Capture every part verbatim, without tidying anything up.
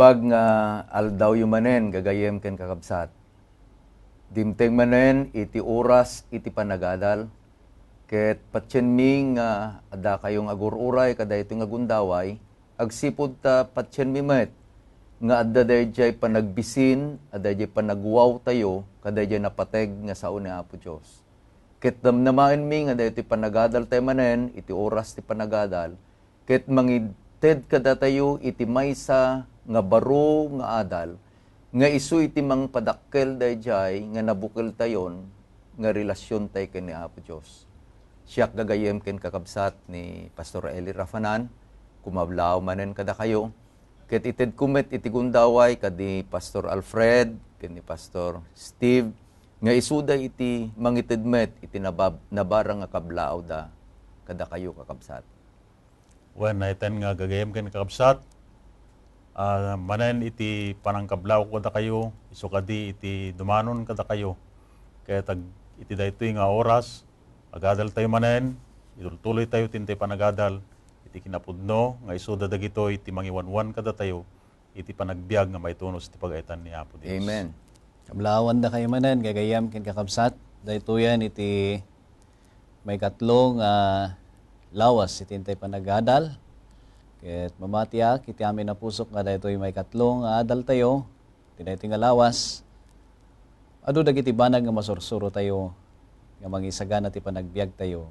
Nga aldawyo manen, gagayyem ken kakabsat. Dimteng manen iti oras iti panagadal, ket patienmi nga adda kayong agur-uray kadaytoy nga gundaway, agsipud ta patienmi met nga adda daydiay panagbisin, adda daydiay panagwawtayo, kadaydiay napateg nga sao ni Apo Dios. Ket namnamaenmi nga daytoy panagadal tayo manen, iti oras ti panagadal, ket mangited kadatayo iti maysa nga baro nga adal, nga isu iti mangpadakkel daydiay nga nabukeltayon nga relasion tay ken ni Apo Dios. Siak gagayyem ken kakabsat ni Pastor Eli Rafanan, kumablaaw manen kadakayo, ket itedko met iti gundaway kadi Pastor Alfred ken ni Pastor Steve, nga isuda iti mangited met iti nabab-, nabarang nga kablaawda kadakayo, kakabsat. Wen, naiten nga gagayyem ken kakabsat, ah, manen iti panangkablaaw kadakayo, isu kadi iti dumanon kadakayo. Ket ag-, iti daytoy nga oras, agadal tayo manen, itultuloy tayo ti intay panagadal iti kinapudno nga isuda dagitoy ti mangiwanwan kadatayo iti panagbiag nga maitunos ti pagayatan ni Apo Dios. Amen. Kablaawan dakayo manen, gagayyem ken kakabsat. Daytoyen iti maikatlo nga lawas iti intay panagadal. Ket mamatiak iti amin a pusok nga daytoy maikatlo nga adal tayo, iti daytoy nga lawas, adu dagiti banag nga masursuro tayo nga mangisagana ti panagbiag tayo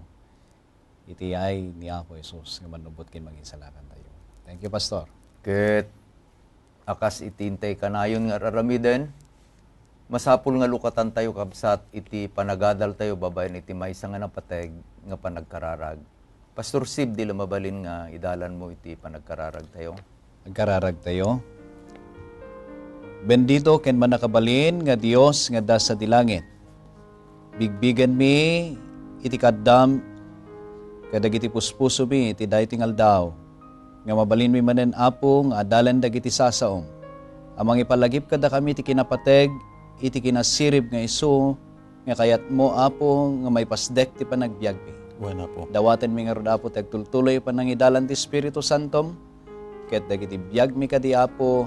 iti yaay ni Apo Jesus nga mannubbot ken mangisalakan tayo. Thank you, Pastor. Ket a kas iti intay kanayon nga ar-aramiden, masapul nga lukatan tayo, kabsat, iti panagadal tayo babaen iti maysa nga napateg nga panagkararag. Pastor Sid, di la mabalin nga idalan mo iti panagkararag tayo? Agkararag tayo. Bendito ken mannakabalin nga Dios nga adda sadi langit. Bigbigenmi iti kaaddam kadagiti puspusomi iti daytoy nga aldaw, nga mabalinmi manen, Apo, nga adalen dagiti sasaom a mangipalagip kadakami ti kinapateg iti kinasirib nga isu nga kayatmo, Apo, nga maipasdek ti panagbiagmi. Wen, Apo. Dawatenmi ngarud, Apo, ti agtultuloy panangidalan ti Espiritu Santom, ket dagiti biagmi kadi, Apo,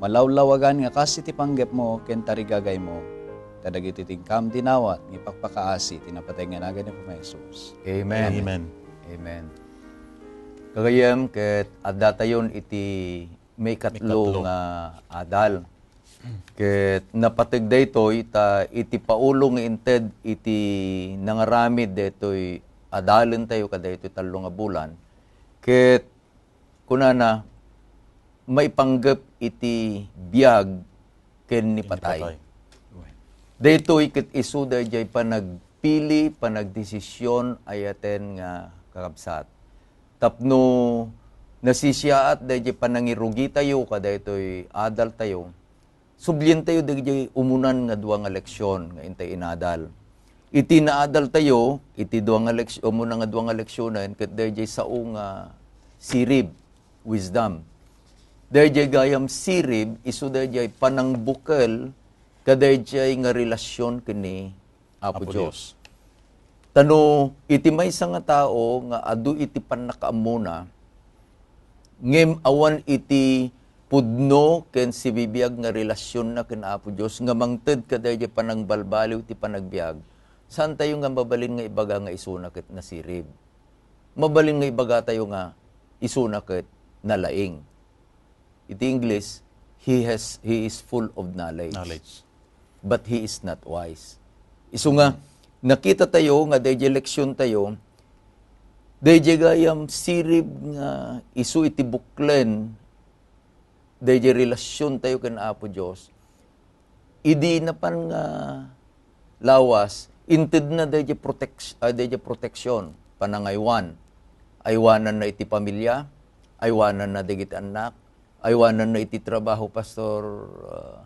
malawlawagan nga kas iti panggepmo ken tarigagaymo, ta dagiti ti inkam dinawat nga ipakpakaasi iti napateg nga nagan ni Apo Jesus. Amen. Amen. Amen. Gagayyem, ket addatayon iti maikatlo Maikatlo. nga adal. Ket napateg daytoy ta iti paulo nga inted iti nangaramid daytoy adalen tayo kadaytoy tallo nga bulan. Ket kunana, maipanggep iti biag ken ni Ken ni patay. patay. Daytoy ket isu daydiay panagpili, panagdesisyon, ayaten nga kakabsat. Tapno nasisiaat daydiay panangirugitayo kadaytoy adaltayo, sublientayo daydiay umunan nga dua nga leksion nga intay inadal. Iti naadaltayo, iti dua nga leks-, umuna nga dua nga leksionen, ket daydiay sao nga sirib, wisdom. Daydiay gayam sirib, isu daydiay panangbukel kadaydiay nga relasion ken ni Apo Apo Dios. Dios. Ta no iti maysa nga tao nga adu iti pannakaammona, ngem awan iti pudno ken sibibiag nga relasionna ken Apo Dios nga mangted kadaydiay panangbalbaliw ti panagbiag, saantayo nga mabalin nga ibaga nga isuna ket nasirib. Mabalin nga ibagatayo nga isuna ket nalaing. Iti Ingles, he has, he is full of knowledge. Knowledge. But he is not wise. Isu nga, nakita tayo nga daydiay leksion tayo, daydiay gayam sirib nga isu iti buklen, daydiay relasion tayo ken Apo Dios, idi napan nga lawas, intedna daydiay proteks-, ah, daydiay proteksyon, panangaywan. Aywananna iti pamilya, aywananna dagiti annak, aywananna iti trabaho, Pastor, ah,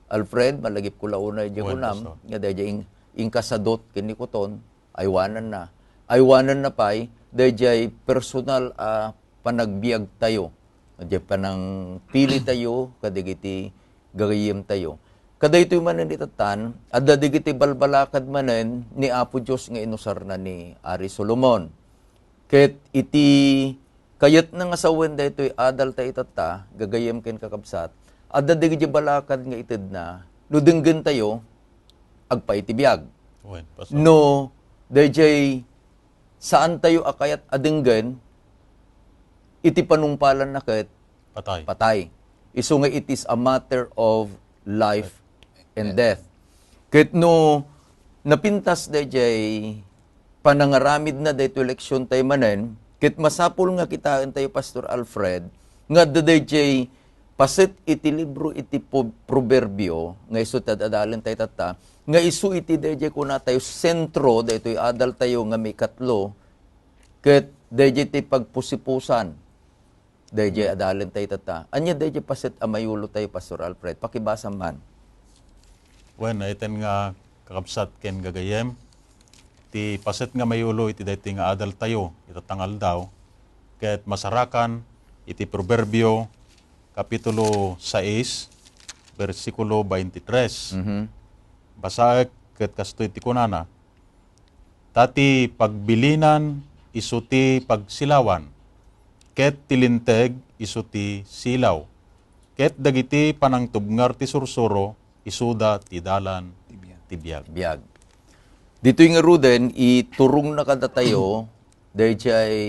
Alfred, malagipko la unay diay Wen, kunam, Pastor. nga daydiay ing-, inkasadot ken ni Kuton, aywananna. Aywananna pay, daydiay personal a panagbiag tayo. Daydiay panangpili tayo, kadagiti gagayyem tayo. Kadaytoy manen itatta, adda dagiti balbalakad manen ni Apo Dios nga inusarna ni Ari Solomon. Ket iti kayatna nga sawen daytoy adal ta itatta, gagayyem ken kakabsat, Adda dagiti balakad nga itedna, no denggentayo, agpaay ti biag. Wen, Pastor. No, dayjay saantayo a kayat a denggen, iti panungpalanna ket Patay. patay. Isu nga it is a matter of life and death. Ket no napintas dayjay panangaramidna daytoy leksiontayo manen, ket masapul nga kitaentayo, Pastor Alfred, nga adda dayjay paset iti libro iti Pu-, Proverbio, nga isu ti ad-adalentayo tatta, nga isu iti dayjay kunatayo sentro daytoy adaltayo nga maikatlo, ket dayjay ti pagpusipusan. Dayjay adalentayo tatta. Ania dayjay paset a mayulotayo, Pastor Alfred? Pakibasam man. Wen, naiten nga kakabsat ken gagayyem, ti paset nga mayulo iti daytoy nga adaltayo ita nga aldaw, ket masarakan iti Proverbio, Kapitulo sais, bersikulo twenty-three. Mhm. Basaek ket kastoy ti kunana, Ta ti pagbilinan isu ti pagsilawan, ket ti linteg isu ti silaw, ket dagiti panangtubngar ti sursuro isuda ti dalan ti biag. Biag. Ditoy ngaruden, iturongna kadatayo, dayjay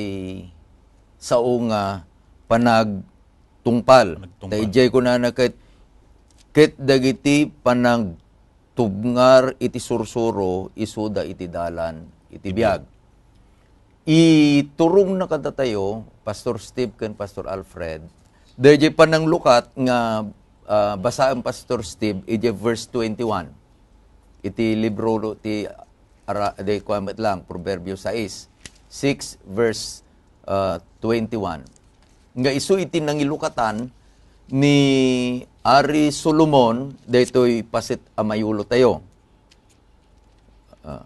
sao nga panagtungpal. Panagtungpal. Dayjay kunana ket, ket dagiti panag- tubngar iti sursuro, isuda iti dalan iti biag. Iturongna kadatayo, Pastor Steve ken Pastor Alfred, dayjay pananglukat nga, ah, basaen, Pastor Steve, iti verse twenty-one. Iti libro ti ara-, di, kuwan met lang, Proverbio sais, six verse, ah, twenty-one. Nga isu iti nangilukatan ni Ari Solomon daytoy paset a mayulotayo. Ah,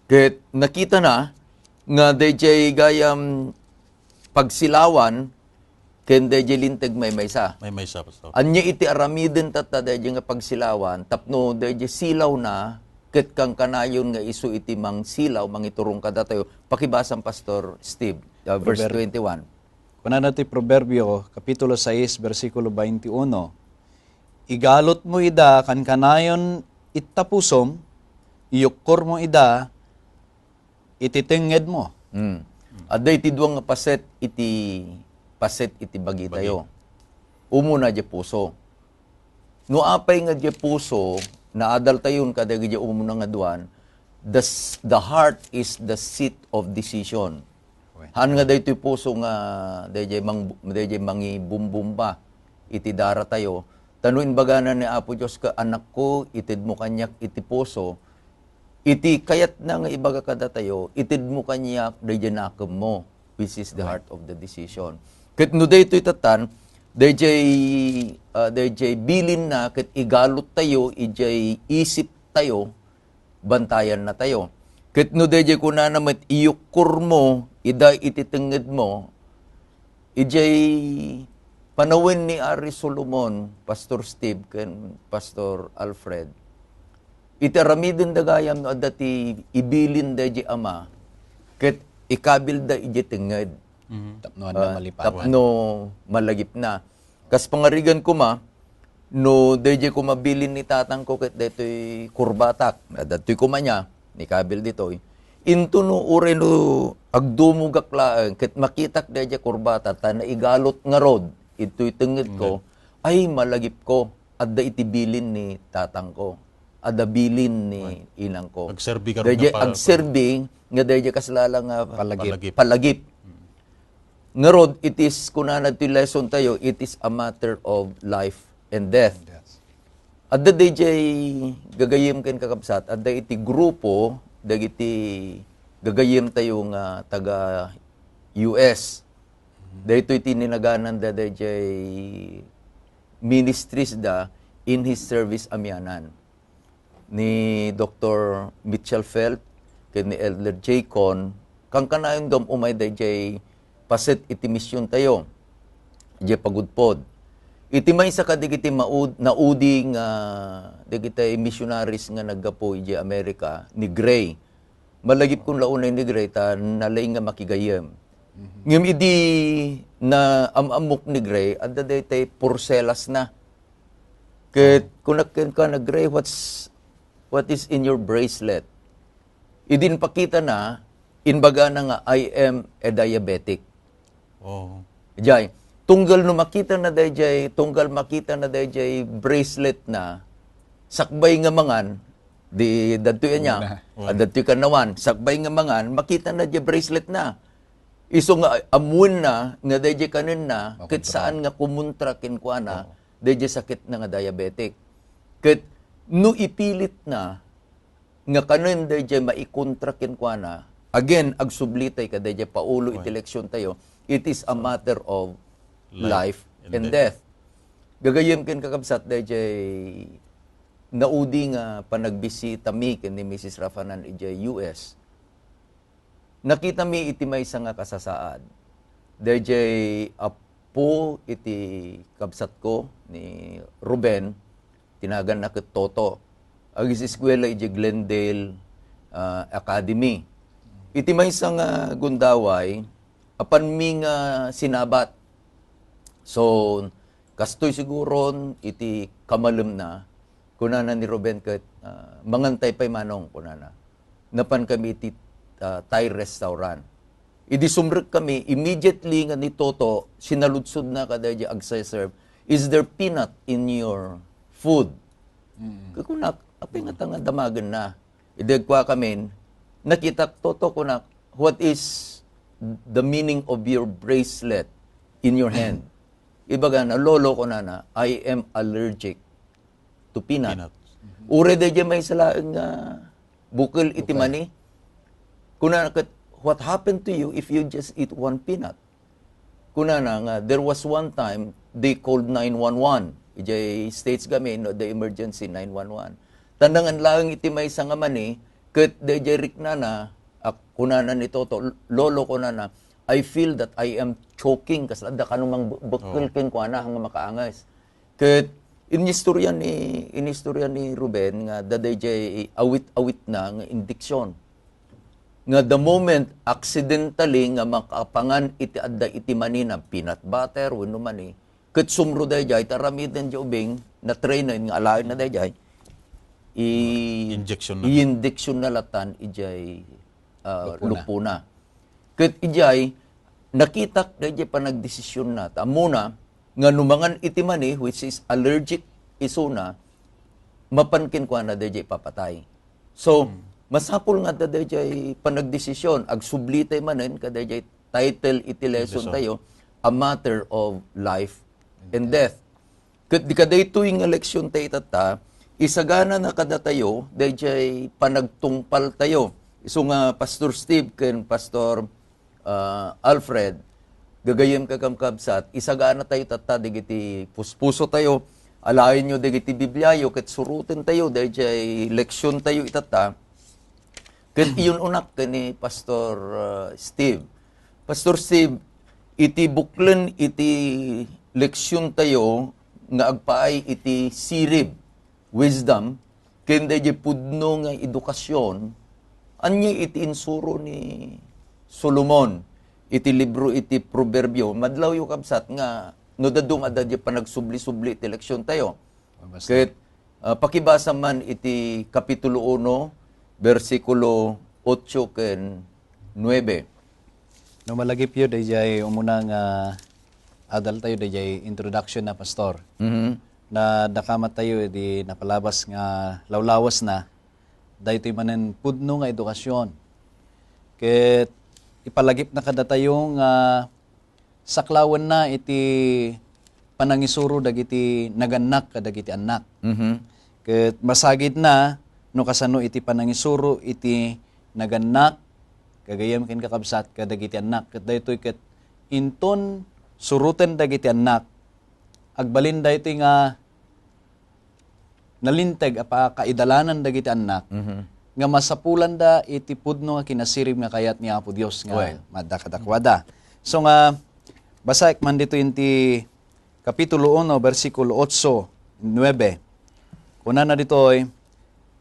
ket nakitana nga dayjay gayam pagsilawan ken dayjay linteg maymaysa. Maymaysa, Pastor. Ania iti aramiden tatta dayjay nga pagsilawan tapno dayjay silawna ket kankanayon nga isu iti mangsilaw, mangiturong kadatayo? Pakibasam, Pastor Steve, ah, verse Proverb- twenty-one. Kunana ti Proverbio, Kapitulo sais, bersikulo twenty-uno, "Igalutmo ida kankanayon ita pusom, iyukkormo ida iti tengngedmo." Mm. Adda iti dua nga paset iti, paset iti bagitayo. Bagi. Umuna, diay puso. No apay nga diay puso, naadaltayon kadagiti umuna nga aduan, the s-, the heart is the seat of decision. Wen. Haan nga daytoy puso nga dayjay mang-, dayjay mangibumbumba iti daratayo. Ta no imbagana ni Apo Dios ket, "Anakko, itedmo kaniak iti puso," iti kayatna nga ibaga kadatayo, "Itedmo kaniak dayjay nakemmo," which is the heart of the decision. Ket no daytoy tattan, dayjay, ah, dayjay bilinna ket igaluttayo idiay isiptayo, bantayannatayo. Ket no dayjay kunana met, "Iyukkormo ida iti tengngedmo," idiay panawen ni Ari Solomon, Pastor Steve ken Pastor Alfred, iti aramidenda gayam no adda ti ibilin dayjay ama, ket ikabilda idiay tengnged. Mhm. Tapno adda Ah, malipatan. Tapno malagipna. Kas pangarigan koma, no dayjay koma bilin ni tatangko ket daytoy kurbatak, adtoy koma nia, nikabil ditoy. Into no uray no agdumogak laeng ket makitak dayjay kurbata ta naigalut ngarud, itoy tengngedko, ay, malagipko, adda iti bilin ni tatangko, adda bilin ni inangko. Agserbi garud nga pa-, agserbi nga dayjay kasla la nga palagip. Palagip. Palagip. Ngarud, it is, kunana ti lesson tayo, it is a matter of life and death. Yes. Adda dayjay gagayyem ken kakabsat, adda iti grupo dagiti gagayyem tayo nga taga U S. Mhm. Daytoy ti ninagananda dayjay ministries da in his service amianan. Ni Doktor Mitchell Felt ken ni Elder Jay Con, kankanayonda umay dayjay paset iti misiontayo, idiay pagudpod. Iti maysa kadagiti maud-, naudi nga dagiti missionaries nga naggapu idiay America, ni Gray. Malagipkon la unay ni Gray ta nalaing nga makigayyem. Mhm. Ngem idi naam-ammok ni Gray, adda daytay porselas na. Ket kunak kenkuana, "Gray, what's, what is in your bracelet?" Idin pakitana, imbagana nga, "I am a diabetic." Oh. Jay, tunggal no makitana dayjay, tunggal makitana dayjay bracelet na, sakbay nga mangan, di dadtoy ania, Una. Adadtoy kannawan, sakbay nga mangan, makitana jay bracelet na. Isu nga ammoenna nga dayjay kanenna, ket Makontra. saan nga kumontra kenkuana, Oo. dayjay sakitna nga diabetic. Ket no ipilitna nga kanen dayjay maikontra kenkuana, again, agsublitay kadayjay paulo iti Oy. leksiontayo, it is a matter of Life life and and death. death. Gagayyem ken kakabsat, dayjay naudi nga panagbisitami ken ni Misis Rafanan idiay U S. Nakitami iti maysa nga kasasaad. Dayjay apo iti kabsatko ni Ruben, tinaganna ket Toto. Agiseskuela idiay Glendale, ah, Academy. Iti maysa nga gundaway, apanmi nga sinabat. So, kastoy siguron iti kamalemna, kunana ni Ruben ket, ah, "Mangantay pay manong," kunana. Napan kami iti, ah, Thai restaurant. Idi sumrek kami, immediately nga ni Toto, sinaludsodna kadaydi agse-serve, "Is there peanut in your food?" Mm. Kunak, "Apay nga ta nga damagenna?" Idi agkuakamin, nakitak, "Toto," kunak, "what is the meaning of your bracelet in your hand?" Ibagana, "Lolo," kunana, "I am allergic to peanut." Peanut. Uray dayjay maysa laeng nga bukel iti Bukel. mani. Kunana ket, "What happened to you if you just eat one peanut?" Kunana nga, "There was one time they called nine one one." Idiay States kami, no, the emergency nine one one. Tandangan laeng iti maysa nga mani, ket dayjay riknana, ak-, kunana ni Toto, "Lolo," kunana, "I feel that I am choking," kas adda kanumang bu-, bukkel Oh. kenkuana nga makaanges. Ket inistorya ni, inistorya ni Ruben nga adda dayjay awit-awitna nga indiksyon. Nga the moment, accidentally, nga makapangan iti adda iti manina, peanut butter, wenno mani, ket sumro dayjay, ta aramiden diay ubing, na-trainen nga alaenna dayjay, i-, Injection na. i-injection na latan idiay, ah, Lupona. lupona. Ket idiay, nakitak dayjay panagdesisionna, ta ammona, nga no mangan iti mani, which is allergic isuna, mapan kenkuana dayjay ipapatay. So, Hmm. masapul nga adda dayjay panagdesisyon, agsublitay manen kadayjay title iti lesson Lesson. tayo, A Matter of Life and Death. Ket di kadaytoy nga leksiontayo itatta, isaganana kadatayo dayjay panagtungpaltayo. Isu nga Pastor Steve ken Pastor ah, Alfred, gagayyem kakabsat, isaganatayo tatta dagiti puspusotayo, alaenyo dagiti Bibliayo, ket surotentayo dayjay leksiontayo itatta. Ket iyun-unak ken ni Pastor, ah, Steve. Pastor Steve, iti buklen iti leksiontayo nga agpaay iti sirib, wisdom, ken dayjay pudno nga edukasyon, ania iti insuro ni Solomon iti libro iti Proverbio? Madlawyo, kabsat, nga no dadduma dayjay panagsubli-subli ti leksiontayo. Basta. Ket, ah, pakibasa man iti Kapitulo uno, bersikulo otso ken nuebe. No malagipyo, dayjay umuna nga adaltayo, dayjay introduction na, Pastor. Mhm. Na dakamattayo idi napalabas nga lawlawasna, daytoy manen pudno nga edukasyon. Ket ipalagipna kadatayo nga saklawenna iti panangisuro dagiti nagannak kadagiti annak. Mhm. Ket masagidna no kasano iti panangisuro iti nagannak, gagayyem ken kakabsat, kadagiti annak. Ket daytoy ket inton suroten dagiti annak, agbalin daytoy nga nalinteg a pakaidalanan dagiti annak Mhm. nga masapulanda iti pudno nga kinasirib nga kayat ni Apo Dios nga Well. madda kadakuada. So nga, basaek man ditoy iti Kapitulo uno, bersikulo otso, nuebe. Kunana ditoy,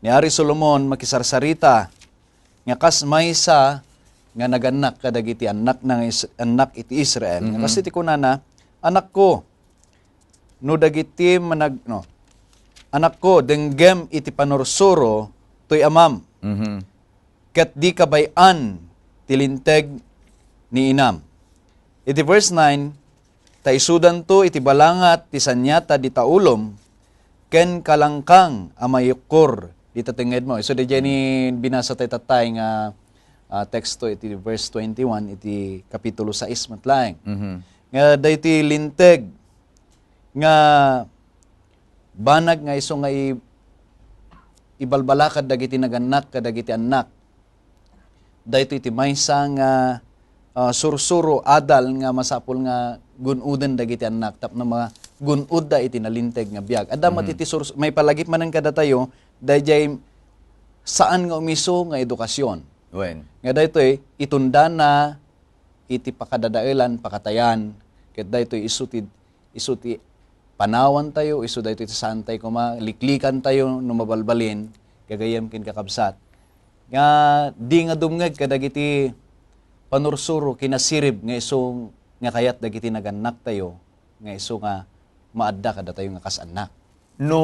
ni Ari Solomon makisarsarita nga kas maysa nga nagannak kadagiti annakna nga Is-, annak iti Israel. Nga Mhm. Kas iti kunana, "Anakko, no dagiti manag-, no, anakko, denggem iti panursuro toy amam, Mhm. ket dika bay-an ti linteg ni inam." Iti verse nine, "Ta isudanto iti balangat ti saniata dita ulom, ken kalangkang a mayukkor dita tengngedmo." Isu daydiay ni binasa tayo tattay nga, ah, teksto iti verse twenty-one iti Kapitulo sais met laeng. Mhm. Nga daytoy linteg nga banag nga isu nga i-, ibalbalakad dagiti nagannak kadagiti annak. Daytoy ti maysa nga, ah, sursuro, adal nga masapul nga gun-oden dagiti annak tapno magun-odda iti nalinteg nga biag. Adda met Mhm. iti surs-, maipalagip manen kadatayo, daydiay saan nga umiso nga edukasyon. Wen. Nga daytoy, itundana iti pakadadaelan, pakatayan, ket daytoy isu ti, isu ti panawantayo, isu daytoy ti saantayo koma, liklikantayo no mabalbalin, gagayyem ken kakabsat, nga di nga dumngeg kadagiti panursuro, kinasirib nga isu nga kayat dagiti nagannaktayo, nga isu nga maadda kadatayo nga kas annak. No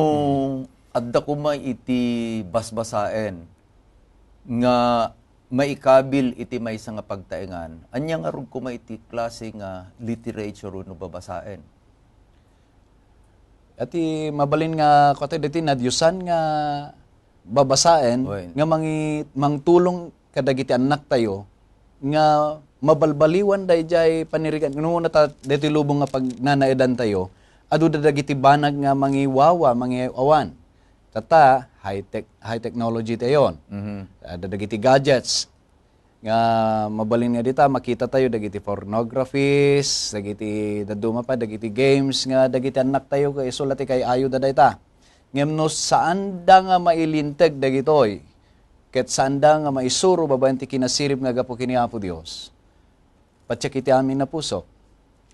adda koma iti basbasaen nga maikabil iti maysa nga pagtaengan, ania ngarud koma iti klase nga literature wenno babasaen? Iti mabalin nga kuwate diti nadiosan nga babasaen Oy. nga mangi-, mangtulong kadagiti annaktayo nga mabalbaliwan daydiay panirigan. No, nata-, daytoy lubong nga pagnanaedantayo, adu da dagiti banag nga mangiwawa, mangiawan. Tatta, high tech, high technology tayon. Mhm. Ada dagiti gadgets nga mabalin nga dita, makita tayo dagiti pornographies, dagiti dadduma pa, dagiti games nga dagiti annaktayo, isu la ti kay-ayo da dayta. Ngem no saanda nga mailinteg dagitoy, ket saanda nga maisuro babaen ti kinasirib nga gapu ken ni Apo Dios, patiek iti amin a puso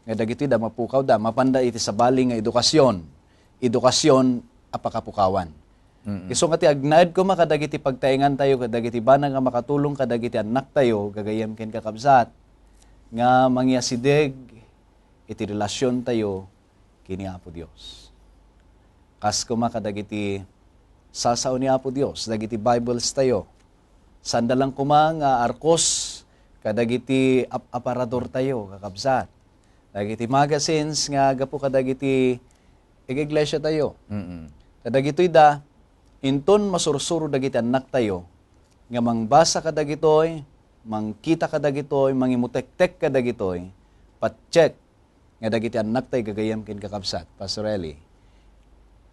nga dagitoy da mapukawda, mapanda iti sabali nga edukasyon, edukasyon a pakapukawan. Mm-mm. Isu nga ti agnaed koma kadagiti pagtaengantayo, kadagiti banag nga makatulong kadagiti annaktayo, gagayyem ken kakabsat, nga mangiasideg iti relasiontayo ken ni Apo Dios. Kas koma kadagiti sasao ni Apo Dios, dagiti Bibles tayo. Sanda lang koma nga arkos kadagiti ap-, aparador tayo, kakabsat. Dagiti magazines nga gapu kadagiti ig-iglesia tayo. Mm-mm. Kadagitoy da, inton masursuro dagiti annak tayo, nga mangbasa kadagitoy, mangkita kadagitoy, mangimutektek kadagitoy, patiek nga dagiti annaktayo gagayyem ken kakabsat, Pastor Eli,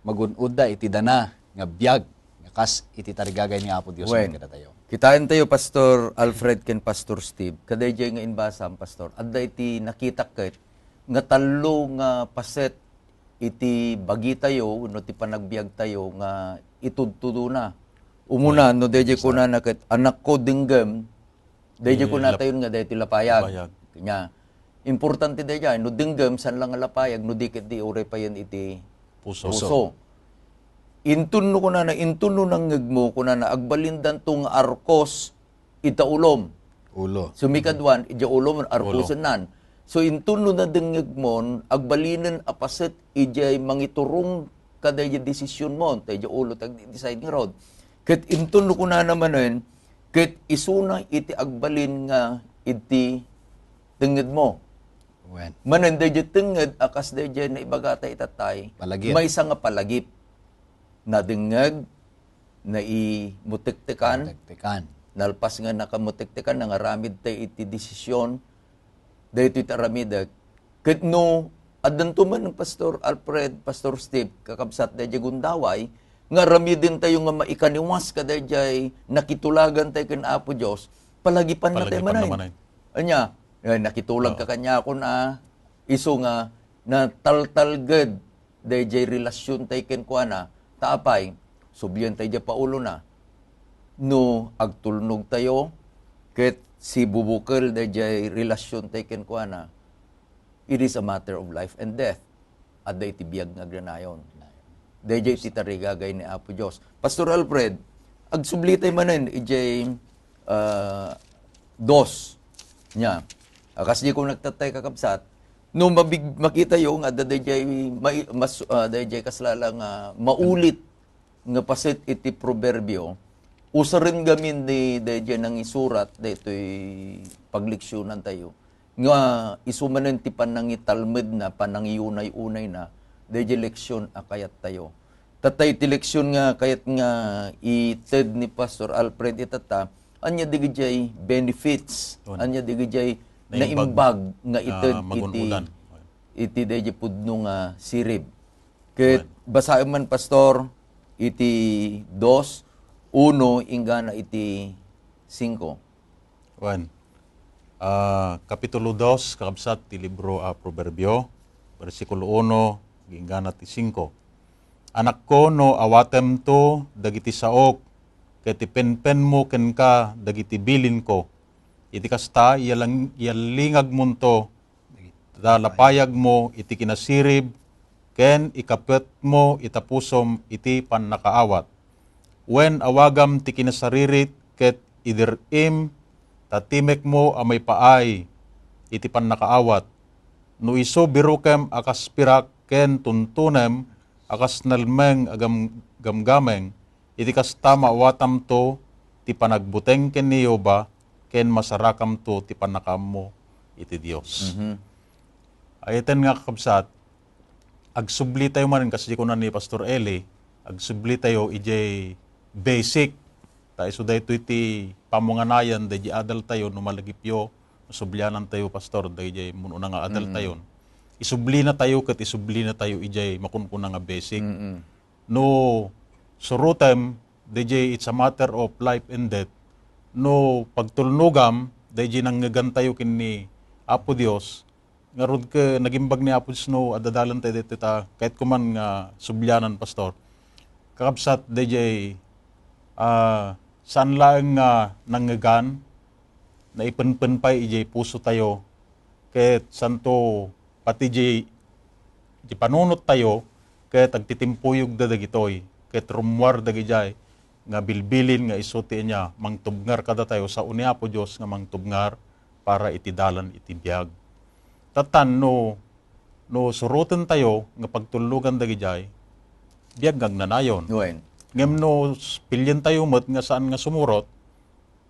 magun-odda iti dana nga biag nga kas iti tarigagay ni Apo Dios Wen, kadatayo. Kitaentayo, Pastor Alfred ken Pastor Steve, kadaydiay nga imbasam, Pastor, adda iti nakitak ket nga tallo nga paset iti bagitayo wenno ti panagbiagtayo nga itudtudona. Umuna, Wen, no daydiay Pastor. Kunana ket, "Anakko, denggem," Daydiay Eh, kunatayon nga daytoy lapayag. Lapayag. Kanya, importante daydiay, no denggem, saan lang nga lapayag, no di ket di uray payen iti Puso. Puso. Inton no kunana, inton no nangngegmo, kunana, agbalindanto nga arkos ita ulom. Ulo. Sumikaduan, iti ulom, Ulo. Arkosennan. So, inton no nadengngegmon, agbalinen a paset, idiay mangiturong kadaydiay desisionmo, daydiay ulo, tag-decide ngarud. Ket inton no kunana manen, ket isuna iti agbalin nga iti tengngedmo. Wen. Manen daydiay tengnged a kas daydiay naibagata itattay, Palagip. Maysa nga palagip. Nadengngeg, naimutektekan, Mutektekan. Nalpas nga nakamutektekan, nangaramid tay iti desisyon, daytoy ti aramidek. Ket no, addanto man Pastor Alfred, Pastor Steve, kakabsat daydiay gundaway, nga aramidentayo nga maikaniwas kadaydiay nakitulagantayo ken Apo Dios, palagipanna tay Palagipanna manen. Manen. Ania, eh, nakitulag Oo. ka kaniakon a, isu nga nataltalged daydiay relasiontayo kenkuana, ta apay, sublientayo diay paulona. No agtulnogtayo, ket sibubukel daydiay relasiontayo kenkuana, it is a matter of life and death. Adda iti biag nga agnanayon. Daydiay iti tarigagay ni Apo Dios. Pastor Alfred, agsublitay manen idiay, ah, Dos. Nia. Akas di ko nagtatay, kakabsat. No mabig-, makita yo nga adda dayjay mai-, mas-, ah, dayjay kaslala nga maulit nga paset iti proverbio, usaren gamin ni dayjay nangisurat daytoy pagleksyonan tayo. Nga isu manen ti panangitalmedna, panangiyunay-unayna, dayjay leksyon a kayat tayo. Tatay ti leksyon nga kayat nga ited ni Pastor Alfred itata, ania dagijay benefits, Yun. ania dagijay Naimbag. naimbag nga Ah, ited iti, magun-udan. iti dayjay pudno nga sirib. Ket Yun. basaen man, Pastor, iti dos, uno, inggana iti singko. Wen. Ah, Kapitulo dos, kakabsat, ti libro a Proverbio, bersikulo uno, inggana ti singko. Anakko, no awatemto dagiti saok, ket ipenpenmo kenka dagiti bilinko, iti kasta, iyalang-, iyallingagmonto ta lapayagmo iti kinasirib, ken ikapetmo ita pusom iti pannakaawat. Wen, awagam ti kinasaririt ket idir-im, ta timekmo a maipaay iti pannakaawat. No isu, birukem a kas pirak ken tuntunem a kas nalmeng a gam-, gamgameng, iti kasta, maawatamto ti panagbuteng ken ni Jehovah, ken masarakamto ti pannakaammo iti Dios. Mhm. Ay-ayaten nga, kakabsat, agsubli tayo man, kas di kuna ni Pastor Eli, agsubli tayo idiay basic. Ta isu daytoy ti pamunganayan daydiay adal tayo no malagipyo, sublianan tayo, Pastor, daydiay mun-una nga adal Mm. tayon. Isublina tayo ket isublina tayo idiay makunkuna nga basic. Mm-mm. No surotem, daydiay it's a matter of life and death. No pagtulnogam, daydiay nangngegan tayo ken ni Apo Dios, ngarud ket nagimbag ni Apo Dios no adda dalan tayo ditoy ta, kayatko man nga sublianan, Pastor. Kakabsat, daydiay, ah, saan laeng nga nangngegan, naipenpen pay idiay puso tayo, ket santo pati di, di panunot tayo, ket agtitimpuyogda dagitoy, ket rummuar dagidiay nga bilbilin nga isu ti ania, mangtubngar kadatayo, sao ni Apo Dios nga mangtubngar para iti dalan iti biag. Tatan, no, no suroten tayo nga pagtulnugan dagidiay, biag nga agnanayon. Wen. Ngem no s-, pilien tayo met nga saan nga sumurot,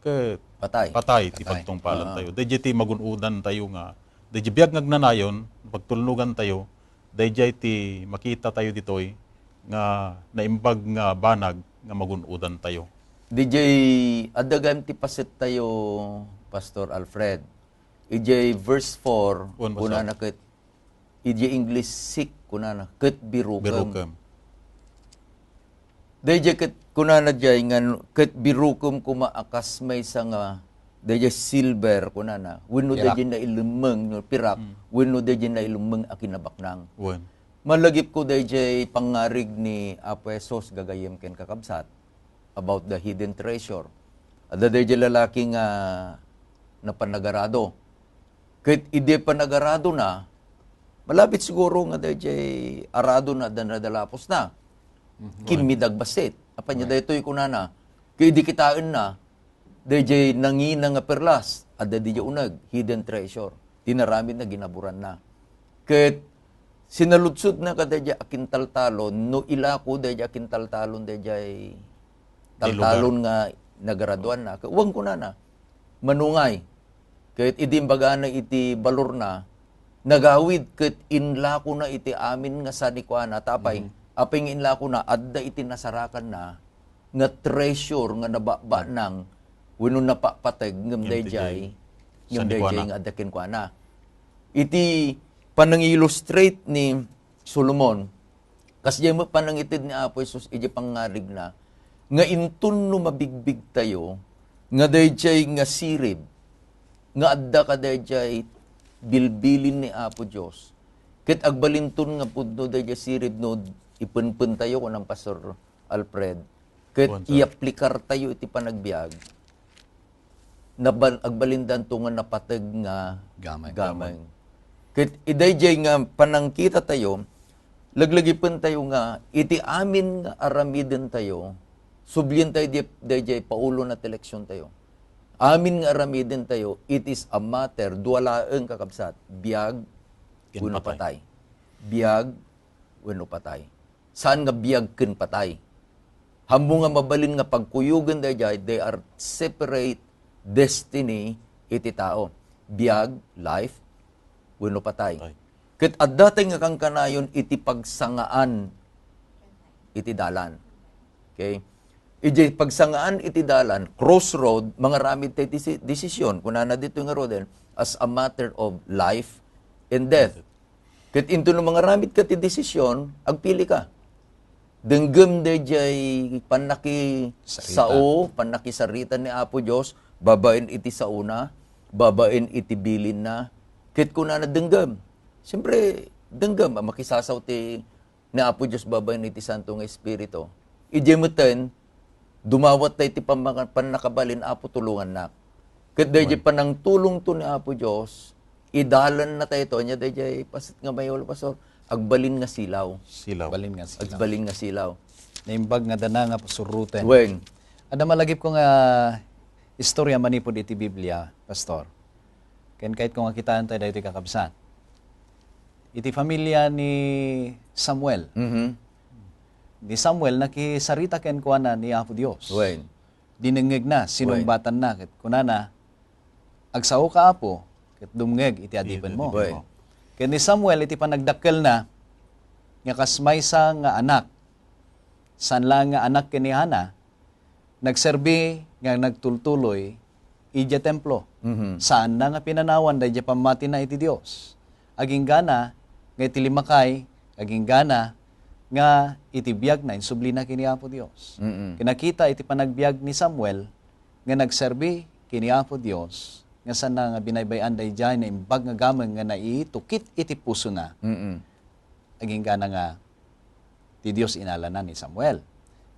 ket Patay. patay ti Patay. pagtungpalan Ah. tayo. Daydiay ti magun-udan tayo nga, daydiay biag nga agnanayon, pagtulnugan tayo, daydiay ti makita tayo ditoy nga naimbag nga banag nga magun-udan tayo. Daydiay adda gayam ti paset tayo, Pastor Alfred. Idiay verse four, Wen, Pastor. kunana ket, idiay English, "Seek," kunana, "ket birukem." Birukem. Daydiay ket kunana diay nga, "Ket birukem koma a kas maysa nga daydiay silver," kunana, wenno Pirak. daydiay nailemmeng, no, pirak, Mm. wenno daydiay nailemmeng a kinabaknang. Wen. Malagipko daydiay pangngarig ni Apo Jesus gagayyem ken kakabsat about the hidden treasure. Adda daydiay lalaki nga napan nagarado. Ket idi panagaradona, malabit siguro nga daydiay aradona adda nadalapusna. Mhm. Kimmidag bassit. Apay nia Right. daytoy kunana? Ket idi kitaenna, daydiay nangina nga perlas, adda daydiay uneg, hidden treasure. Ti naramidna, ginaburanna. Ket sinaludsodna kadaydiay akintaltalon, no ilako daydiay akintaltalon, daydiay Di lugar. taltalon nga nagaraduanna. Ket wen kunana, manungay. Ket idi imbagana iti balorna, nagawid ket inlakona iti amin nga sanikuana. Ta apay, Mhm. apay nga inlakona, adda iti nasarakanna nga treasure nga nababanang wenno napapateg ngem Ngem daydiay, daydiay ngem daydiay sanikuana. nga adda kenkuana. Iti panangi-illustrate ni Solomon, kasdiay met panangited ni Apo Jesus iti pangngarigna, nga inton no mabigbigtayo nga daydiay nga sirib nga adda kadaydiay bilbilin ni Apo Dios, ket agbalinton nga pudno daydiay sirib no ipenpentayo, kunam Pastor Alfred, ket Kuan, sir. iaplikartayo iti panagbiag, naban-, agbalindanto nga napateg nga Gamay. gamay. Ket idaydiay nga panangkitatayo, laglagipentayo nga iti amin nga aramidentayo, sublientayo di-, daydiay Paulona ti leksiontayo. amin nga aramidentayo, it is a matter, dua laeng, kakabsat, biag Ken wenno patay. patay. Biag wenno patay. Saan nga biag ken patay. Ammom nga mabalin nga pagkuyogen daydiay, they are separate destiny iti tao. Biag, life, wenno patay. Patay. Ket addatay nga kankanayon iti pagsangaan iti dalan. Okay? Idiay pagsangaan iti dalan, crossroad, mangaramid tayo ti si-, desisyon. Kunana dito nga Roden, as a matter of life and death. Ket into no mangaramid ka ti desisyon, agpili ka. Denggem daydiay pannakisao, Sarita. pannakisarita ni Apo Dios, babaen iti saona, babaen iti bilinna. Ket kunana, denggem. Siyempre, denggem, a, makisasao ti ni Apo Dios babaen iti Santo nga Espiritu. Idiay metten, dumawat tayo ti pamma-, pannakabalin, Apo, tulongannak. Ket daydiay Amen. panangtulongto ni Apo Dios, idalanna tayo to, ania daydiay paset nga mayulo, Pastor? Agbalin nga silaw. Silaw. Balin nga silaw. Agbalin nga silaw. Naimbag nga dana nga pasuruten. Wen. Adda malagipko nga istorya manipud iti Biblia, Pastor. Ken kayatko nga kitaen tayo daytoy, kakabsat. Iti familia ni Samuel. Mhm. Ni Samuel, nakisarita kenkuana ni Apo Dios. Wen. Dinengngegna, Wen. sinungbatanna, ket kunana, "Agsaoka, Apo, ket dumngeg iti adipenmo." Iti adipenmo. Ken ni Samuel, iti panagdakkelna, nga kas maysa nga anak, saan laeng nga anak ken ni Hana, nagserbi nga nagtultuloy idiay templo. Mhm. Saanna nga pinanawan daydiay pammatina iti Dios. Aginggana nga iti limakay, aginggana nga iti biagna, insublina ken ni Apo Dios. Mm-mm. Kinakita iti panagbiag ni Samuel nga nagserbi ken ni Apo Dios, nga saanna nga binaybay-an daydiay naimbag nga gameng nga naitukit iti pusona. Mm-mm. Aginggana nga ti Dios inalana ni Samuel.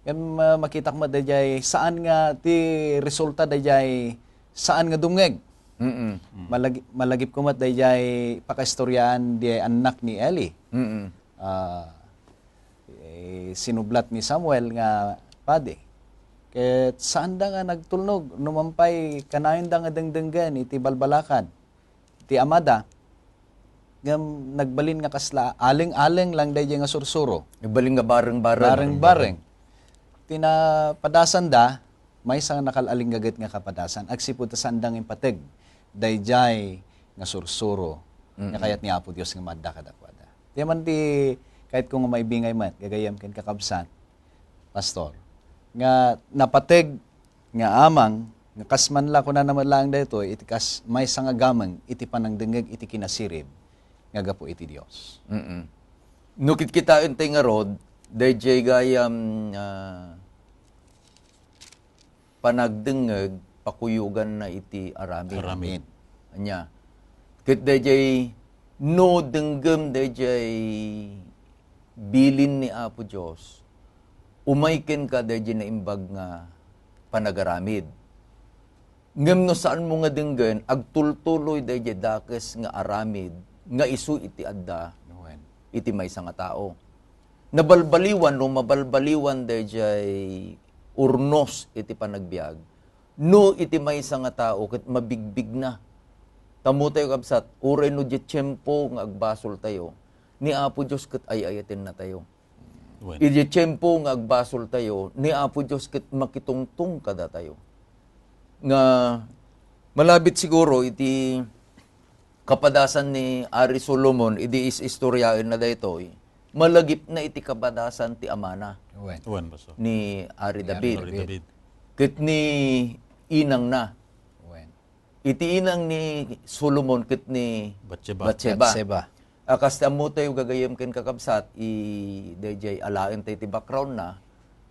Ngem, ah, makitak met daydiay saan nga ti resulta daydiay saan nga dumngeg. Mm-mm. Malagi-, malagipko met daydiay pakaistoriaan diay annak ni Eli. Mm-mm. Ah, eh, sinublat ni Samuel nga padi. Ket saanda nga nagtulnog, no mampay kanayonda nga dengdenggen iti balbalakad ti amada, ngem nagbalin nga kasla aleng-aleng lang daydiay nga sursuro. Nagbalin nga bareng-bareng. Bareng-bareng. Ti napadasanda, maysa nga nakal-alinggaget nga kapadasan, agsipud ta saanda nga impateg daydiay nga sursuro nga Mm-mm. kayat ni Apo Dios nga maadda kadakuada. Ti man ti kayatko nga maibingay met, gagayyem ken kakabsat, Pastor, nga napateg nga amang, nga kas man la, kunana met laeng daytoy, iti kas maysa nga gameng iti panangdengngeg iti kinasirib nga gapu iti Dios. Mm-mm. No kitkitaen tay ngarud, daydiay gayam, ah, panagdengngeg, pakuyoganna iti aramid. Aramid. Ania? Ket daydiay, no denggem daydiay bilin ni Apo Dios, umay kenka daydiay naimbag nga panagaramid. Ngem no saanmo nga denggen, agtultuloy daydiay dakes nga aramid nga isu iti adda Wen. iti maysa nga tao. Nabalbaliwan no mabalbaliwan daydiay urnos iti panagbiag, no iti maysa nga tao ket mabigbigna. Tammo tayo, kabsat, uray no diay tiempo nga agbasol tayo, ni Apo Dios ket ay-ayatenna tayo. Wen. Iti tiempo nga agbasol tayo, ni Apo Dios ket makitungtong kadatayo. Nga malabit siguro iti kapadasan ni Ari Solomon, idi is-istoryaenna daytoy, malagipna iti kapadasan ti amana Wen. Wen, Pastor. ni Ari Ni Ari David. Ari David. Ket ni inangna. Wen. Iti inang ni Solomon ket ni Batseba. Batseba. Batseba. A, kas ti ammo tayo, gagayyem ken kakabsat, i-, daydiay alaen tayo ti background na.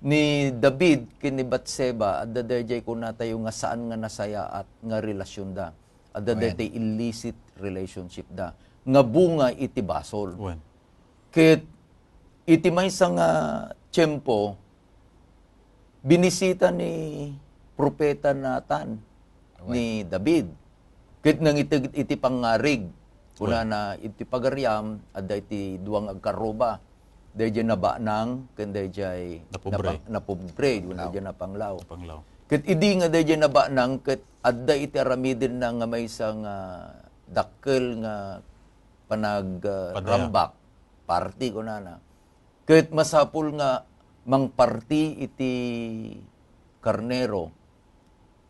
Ni David ken ni Batseba, adda daydiay kuna tayo nga saan nga nasayaat nga relasyon da. Adda Wen. daydiay illicit relationship da. Nga bunga iti basol. Wen. Ket iti maysa nga tiempo, binisita ni Propeta Natan Wen. ni David. Ket nangiteg iti pangngarig, Wen. kunana, iti pagariam, adda iti dua nga agkarruba. Daydiay nabanang, ken daydiay Napobre. napa-, napobre, Napanglaw. daydiay napanglaw. Napanglaw. Ket idi nga daydiay nabanang, ket adda iti aramidenna nga maysa nga dakkel nga panag, ah, Padaya. Rambak, parti kunana. Ket masapul nga mangparti iti karnero.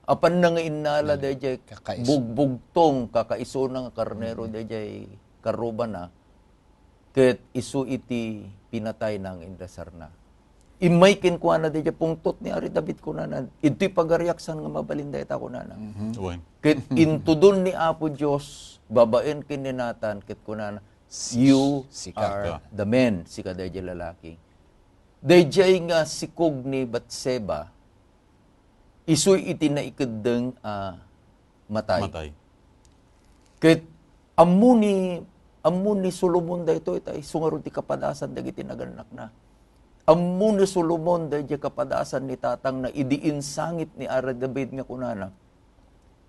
Apanna nga innala Nani? Daydiay Kakaiso. Bugbugtong, kakaisuna nga karnero, Mm. daydiay karrubana, ket isu iti pinatayna nga inrasarna. Immay kenkuana daydiay pungtot ni Ari David kunana, "Idtoy pagariak saan nga mabalin dayta," kunana. Mhm. Wen. Ket intudon ni Apo Dios babaen ken ni Natan, ket kunana, "You Sika. are Sika. the man," sika daydiay lalaki. Daydiay nga sikog ni Batseba, isu iti naikeddeng a matay. Matay. Ket ammo ni, ammo ni Solomon daytoy, ta isu ngarud ti kapadasan dagiti nagannakna. Ammo ni Solomon daydiay kapadasan ni tatangna idi insangit ni Ari David nga kunana,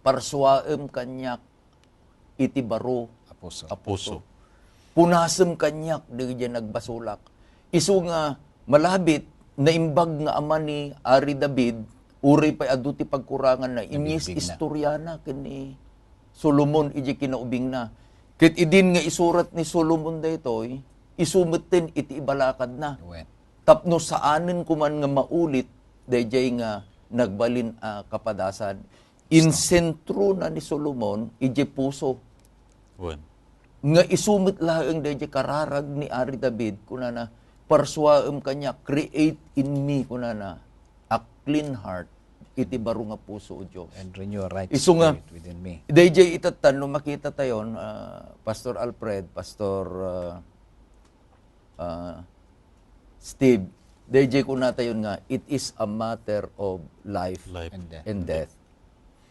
"Parsuaem kaniak iti baro a puso. A puso. Punasem kaniak dagiti nagbasolak." Isu nga malabit, naimbag nga ama ni Ari David, uray pay adu ti pagkuranganna, inis Nabigbigna. istoriana ken ni Solomon iti kinaubingna. Ket idin nga isurat ni Solomon daytoy, isu metten iti ibalakadna. Wen. Tapno saanen koman nga maulit daydiay nga nagbalin a kapadasan. Insentrona ni Solomon idiay puso. Wen. Nga isu met laeng daydiay kararag ni Ari David, kunana, "Parsuaem kaniak, create in me," kunana, "a clean heart, iti baro nga puso, O Dios." And renew a right Isu nga, spirit within me. Daydiay itatta, no makita tayon, ah, Pastor Alfred, Pastor, ah, ah, Steve, daydiay kunatayon nga, it is a matter of life Life. And death. and death.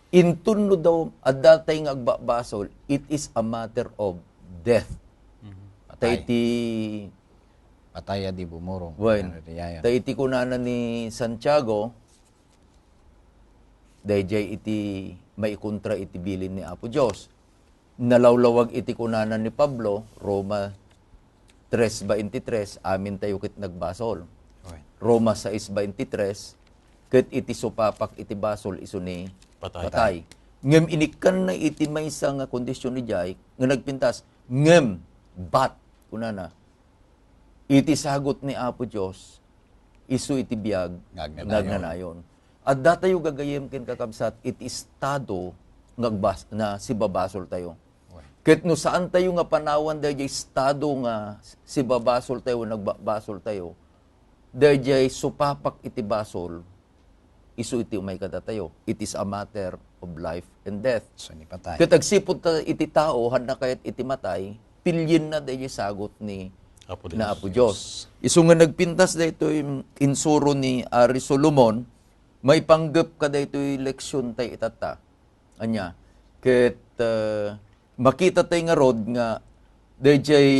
Inton no daw, adda tay nga agbabasol, it is a matter of death. Mhm. Ta Patay. iti Patay a di bumurong. Wen. Ano, riyayan. Ta iti kunana ni Santiago, daydiay iti maikontra iti bilin ni Apo Dios. Nalawlawag iti kunana ni Pablo, Roma tres veintitrés, amintayo ket nagbasol. Oy. Roma sais veintitrés, ket iti supapak iti basol isu ni Patay. patay. Ngem inikkanna iti maysa nga kondisyon idiay nga nagpintas, ngem, but, kunana, iti sagut ni Apo Dios, isu iti biag Nga agnanayon. nga agnanayon. Adda tayo gagayem ken kakabsat iti estado nga agbas-, nga sibabasoltayo. Wen. Ket no saan tayo nga panawan daydiay estado nga sibabasoltayo, nagbabasoltayo, daydiay supapak iti basol, isu iti umay kadatayo. It is a matter of life and death. So, ni patay. Ket agsipud ta iti tao, hanna kayat iti matay, pilienna daydiay sagut ni Apo Dios. na Apo Dios. Isu nga nagpintas daytoy insuro ni Ari Solomon, maipanggep ka daytoy leksion tay itatta. Ania, ket, uh, makita tay ngarud nga daydiay,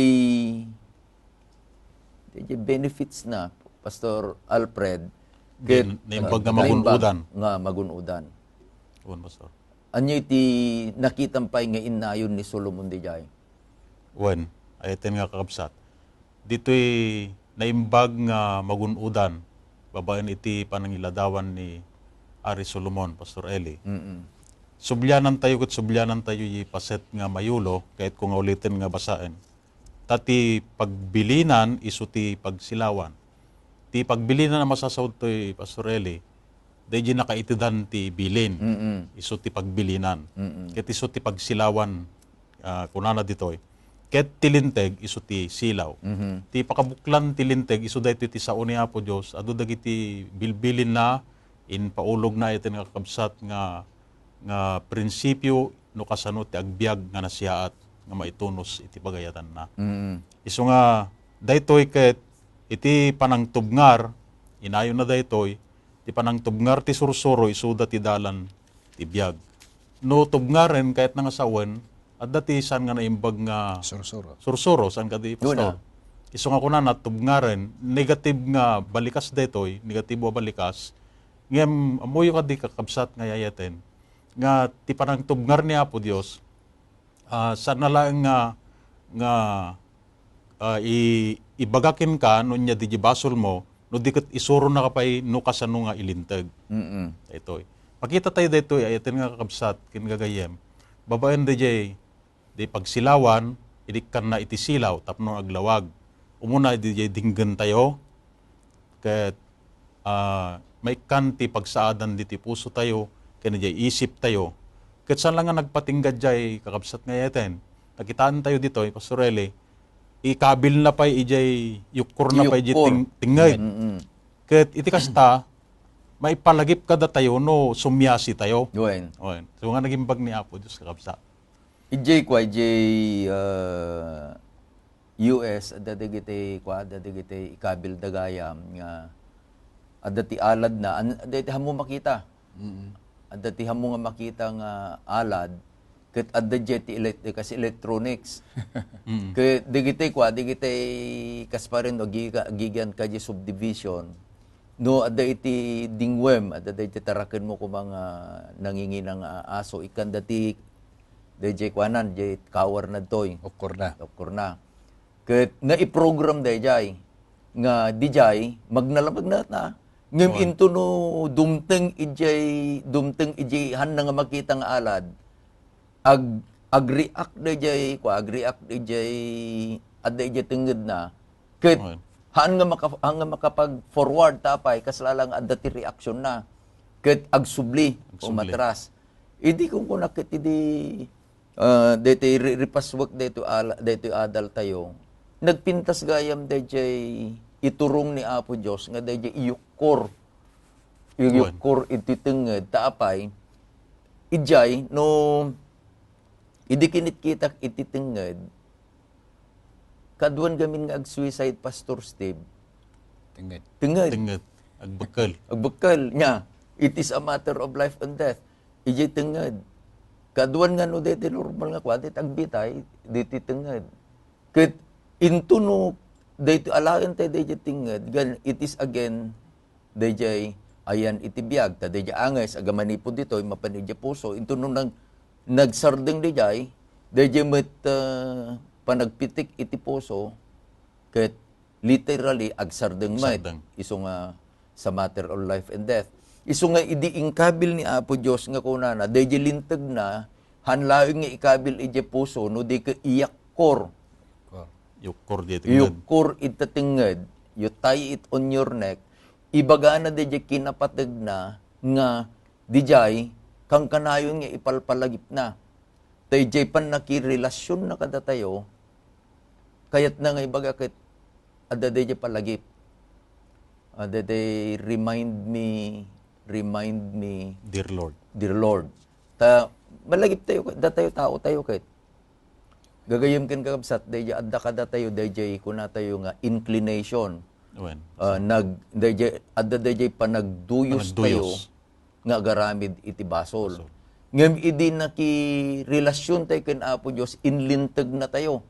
daydiay benefits na, Pastor Alfred, ket, Din-, naimbag nga uh, magun-odan. nga magun-odan. Wen, Pastor. Ania iti nakitam pay nga innayon ni Solomon daydiay? Wen, ay-ayaten nga kakabsat. Ditoy naimbag nga magun-odan babaen iti panangiladawan ni Ari Solomon, Pastor Eli. Mm-mm. Sublianantayo ket sublianantayo iti paset nga mayulo, kayatko nga uliten nga basaen. Ta ti pagbilinan isu ti pagsilawan. Ti pagbilinan a masasaotayo, Pastor Eli, daydiay nakaitedan ti bilin. Mm-mm. Isu ti pagbilinan. Mm-mm. Ket isu ti pagsilawan, ah, kunana ditoy. Ket ti linteg isu ti silaw. Mhm. Ti pakabuklan ti linteg isu daytoy ti sao ni Apo Dios. Adu dagiti bilbilinna, impaulogna iti nga kakabsat nga, nga prinsipio no kasano ti agbiag nga nasiaat nga maitunos iti pagayatanna. Mm. Isu nga daytoy ket iti panangtubngar, inayonna daytoy, ti panangtubngar ti sursuro isuda ti dalan ti biag. No tubngaren kayatna nga sawen, adda ti saan nga naimbag nga Sursuro. sursuro, saan kadi, Pastor? Isu nga kunana, tubngaren, negative nga balikas daytoy, negatibo a balikas. Ngem, ammoyo kadi kakabsat nga ay-ayaten, nga ti panangtubngar ni Apo Dios, ah, saan na laeng nga, nga, ah, i-, ibaga kenka no ania diay basolmo, no di ket isuronnaka pay no kasano nga ilinteg. Mm-mm. Daytoy. Pakita tayo daytoy, ay, atin nga kakabsat, ken gagayyem. Babaen dayjay, di pagsilawan, idi kanna iti silaw, tapno aglawag. Umuna dayjay dinggen tayo, ket, ah, maikkan ti pagsaadan diti puso tayo, ken dayjay isip tayo. Ket saan la nga nagpatingga jay kakabsat nga eten. Nakitaan tayo ditoy, Pastor Eli, ikabil na pay ijay, yukkor na pay ijay Yukkor. ting-, tinged. Mm-mm. Ket iti kasta, maipalagip kadatayo no sumiasi tayo. Wen. Wen. So nga nagimbag ni Apo Dios, kakabsat. Ijay kua, ijay, ah, U S, adda dagiti kua, adda dagiti ikabil da gayam nga adda ti alad na, an-, adda iti hammo makita. Mm. Adda ti hammo nga makita nga alad, ket adda diay ti elect-, kas electronics. Mm. Ket dagiti kua, dagiti kas paren, no, giga-, agigian ka di subdivision, no, adda iti dingwem, adda iti taraken mo koma nga nangingina nga aso, ikkanda ti, dayjay kuanan, jay kawarna ditoy. Ukkorna. Ukkorna. Ket naiprogram dayjay nga dijay, magnala-, magnala na. Ngem Wen. Into no dumteng ijay, dumteng ijay, hanna nga makita nga alad, ag-, ag-react dayjay, kua, ag-react dayjay, adda ijay tengngedna. Ket Wen. haan nga maka-, haan nga makapag-forward ta apay, kasla la nga adda ti reaction na. Ket agsubli, Agsubli. umatras. Idi kunkuna ket idi, ah, daytoy ri-, ripaswek daytoy ala-, daytoy adal tayo, nagpintas gayam dayjay iturong ni Apo Dios nga dayjay iyukkor. Iyukkor iti tengnged. Ta apay, ijay, no, idi kinitkitak iti tengnged, kaduan gamin nga ag-suicide, Pastor Steve. Tengnged. Tengnged. Tengnged. Agbekkel. Agbekkel. Nya, it is a matter of life and death. Ijay tengnged. Kaduan nga no daytoy normal nga kua, daytoy agbitay, daytoy tengnged. Ket into no, daytoy alaen tayo dayjay tengnged, gan-, it is again, dayjay ayan iti biag, ta dayjay anges, agamanipud ditoy, mapan ijay puso, into no nag-, nagsardeng dayjay, dayjay met, ah, panagpitik iti puso, ket literally, agsardeng met. Sardeng. Isu nga sa matter of life and death. Isu nga idi inkabil ni Apo Dios nga kunana, dayjay lintegna, haan laeng nga ikabil ijay puso, no di ket iyakkor. Kor. Yukkor diay tengnged. Yukkor ita tengnged, you tie it on your neck, ibagana dayjay kinapategna nga dijay, kankanayon nga ipalpalagipna. Ta idiay pannakirelasionna kadatayo, kayatna nga ibaga ket adda daydiay palagip. Adda day, "Remind me, remind me, Dear Lord." Dear Lord. Ta, malagip tayo, datayo tao tayo ket. Gagayyem ken kakabsat, daydiay adda kadatayo, daydiay kunatayo nga inclination. Wen. Ah, nag-, daydiay, adda daydiay panagduyos tayo. Panagduyos. nga agaramid iti basol. Basol. Ngem idi nakirelasyon tayo ken Apo Dios, inlinteg na tayo.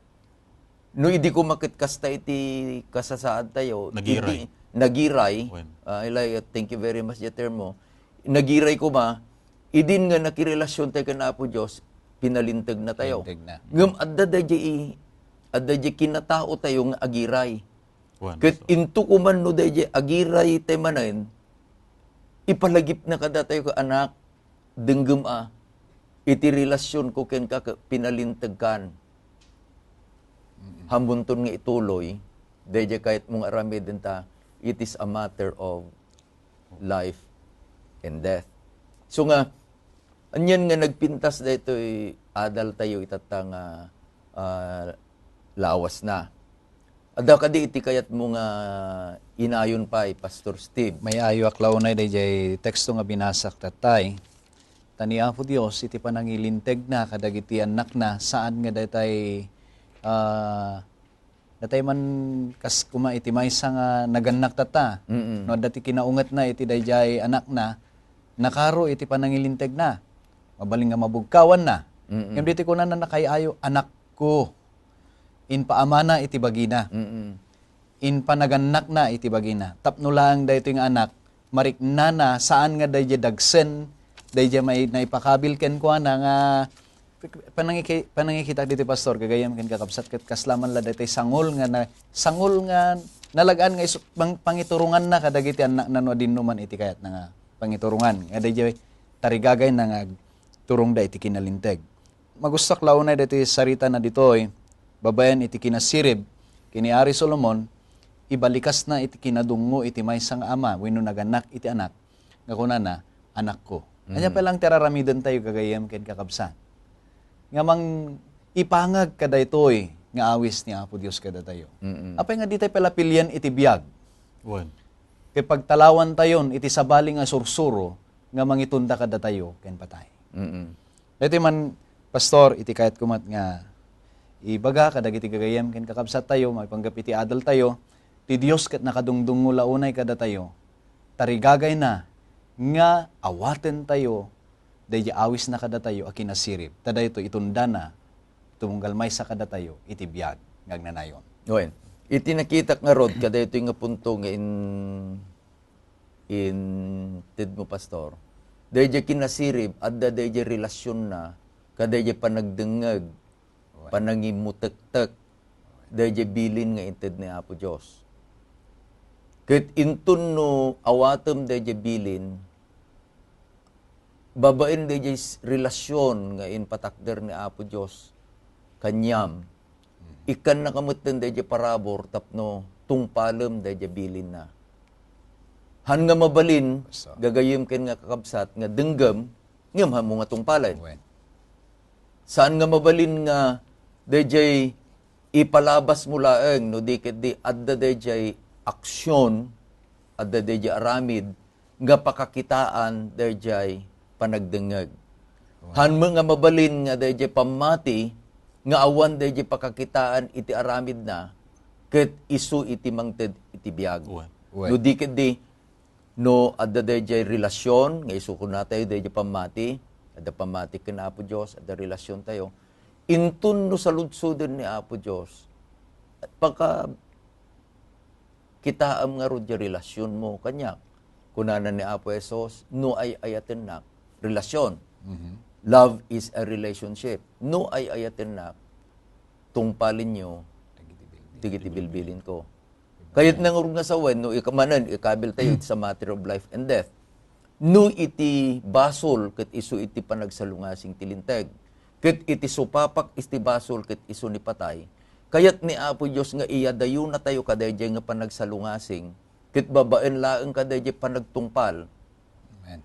No idi koma ket kasta iti kasasaad tayo, Nagiray. Idi nagiray, Wen. Ah, Eli, thank you very much, Jeter mo. Nagiray koma, idin nga nakirelasyon tayo ken Apo Dios, pinalinteg na tayo. Linteg na. Ngem adda daydiay, adda daydiay kinatao tayo nga agiray. Wen, Ket so into kuman no daydiay agiray tayo manen, ipalagipna kadatayo nga, "Anak, denggem a, iti relasyon ko kenka ket pinalinteg kan." Mm-mm. Hamonton nga ituloy, daydiay kayatmo nga aramiden ta, it is a matter of life and death. So nga, anian nga nagpintas daytoy adal tayo itatta nga, ah, lawas na. Adda kadi iti kayatmo nga inayon pay, Pastor Steve? May ayoak la unay dayjay teksto nga binasak tattay. Ta ni Apo Dios iti panangilinteg na kadagiti annakna, saan nga daytay, ah, Natay man kas koma iti maysa nga nagannak tatta. Mm-mm. No adda ti kinaungetna iti daydiay anakna, nakaro iti panangilintegna. Mabalin nga mabugkawanna. Mm-mm. Ngem ditoy kunana, nakay-ayo, "Anakko." Impaamana iti bagina. Mm-mm. Impanagannakna iti bagina. Tapno laeng daytoy nga anak, mariknana, saan nga daydiay dagsen, daydiay may-, naipakabil kenkuana nga, panangiki-, panangikitak ditoy, Pastor, gagayyem ken kakabsat, ket kasla man la daytoy sangol nga na-, sangol nga nalagaan nga isu-, pang-, pangituronganna kadagiti annakna no adinno man iti kayatna nga pangiturongan. Nga daydiay, tarigagayna nga agturongda iti kinalinteg. Magustuak la unay daytoy saritana ditoy, babaen iti kinasirib ken ni Ari Solomon, ibalikasna iti kinadungngo iti maysa nga ama wenno naganak iti anak nga kunana, "Anakko." Ania Mm. pay lang ti ar-aramidentayo, gagayyem ken kakabsat, nga mangipangag kadaytoy nga awis ni Apo Dios kadatayo? Mm-mm. Apay nga di tayo pala pilien iti biag? Wen. Ket pagtalawantayon iti sabali nga sursuro nga mangitunda kadatayo ken patay. Mm-mm. Daytoy man, Pastor, iti kayatko met nga ibaga kadagiti gagayyem ken kakabsattayo maipanggep iti adaltayo, ti Dios ket nakadungdungngo la unay kadatayo, tarigagayna nga awatentayo daydi awisna kadatayo a kinasirib, ta daytoy itundana tumunggal maysa kadatayo iti biag nga agnanayon. Wen, iti nakitak ngarud, kadaytoy nga punto nga in-, intedmo, Pastor, daydi kinasirib, adda daydi relasionna kadaydi panagdengngeg, Wen. panangimutektek, daydi bilin nga inted ni Apo Dios. Ket inton no awatem daydi bilin, babaen daydi s-, relasion nga impatakder ni Apo Dios kaniam, Mhm. ikkannaka metten daydi parabur tapno tungpalem daydi bilinna. Han nga mabalin, Basta. gagayyem ken nga kakabsat, nga denggem, ngem hanmo nga tungpalen. Wen. Saan nga mabalin nga daydi ipalabasmo laeng, no di ketdi adda daydi aksion, adda daydi aramid nga pakakitaan daydi panagdengngeg. Wen. Hanmo nga mabalin nga daydi pammati nga awan daydi pakakitaan iti aramidna ket isu iti mangted iti biag. Wen. Wen. No di ketdi, no adda daydi relasion nga isu kunatayo daydi pammati, adda pammati ken Apo Dios, adda relasiontayo. Inton no saludsoden ni Apo Dios, paka kitaem ngarud ti relasionmo kaniak. Kunana ni Apo Jesus, "No ay-ayatennak," relasion. Mhm. Love is a relationship. "No ay-ayatennak, tungpalenyo Dagiti bilbil. dagiti bilbilinko." Kayatna ngarud nga sawen, no, ika-, manen, ikabiltayo iti sa matter of life and death. No iti basol ket isu iti panagsalungasing ti linteg, ket iti supapak iti basol ket isu ni patay, kayat ni Apo Dios nga iyadayonatayo kadaydiay nga panagsalungasing, ket babaen laeng kadaydiay panagtungpal, Amen.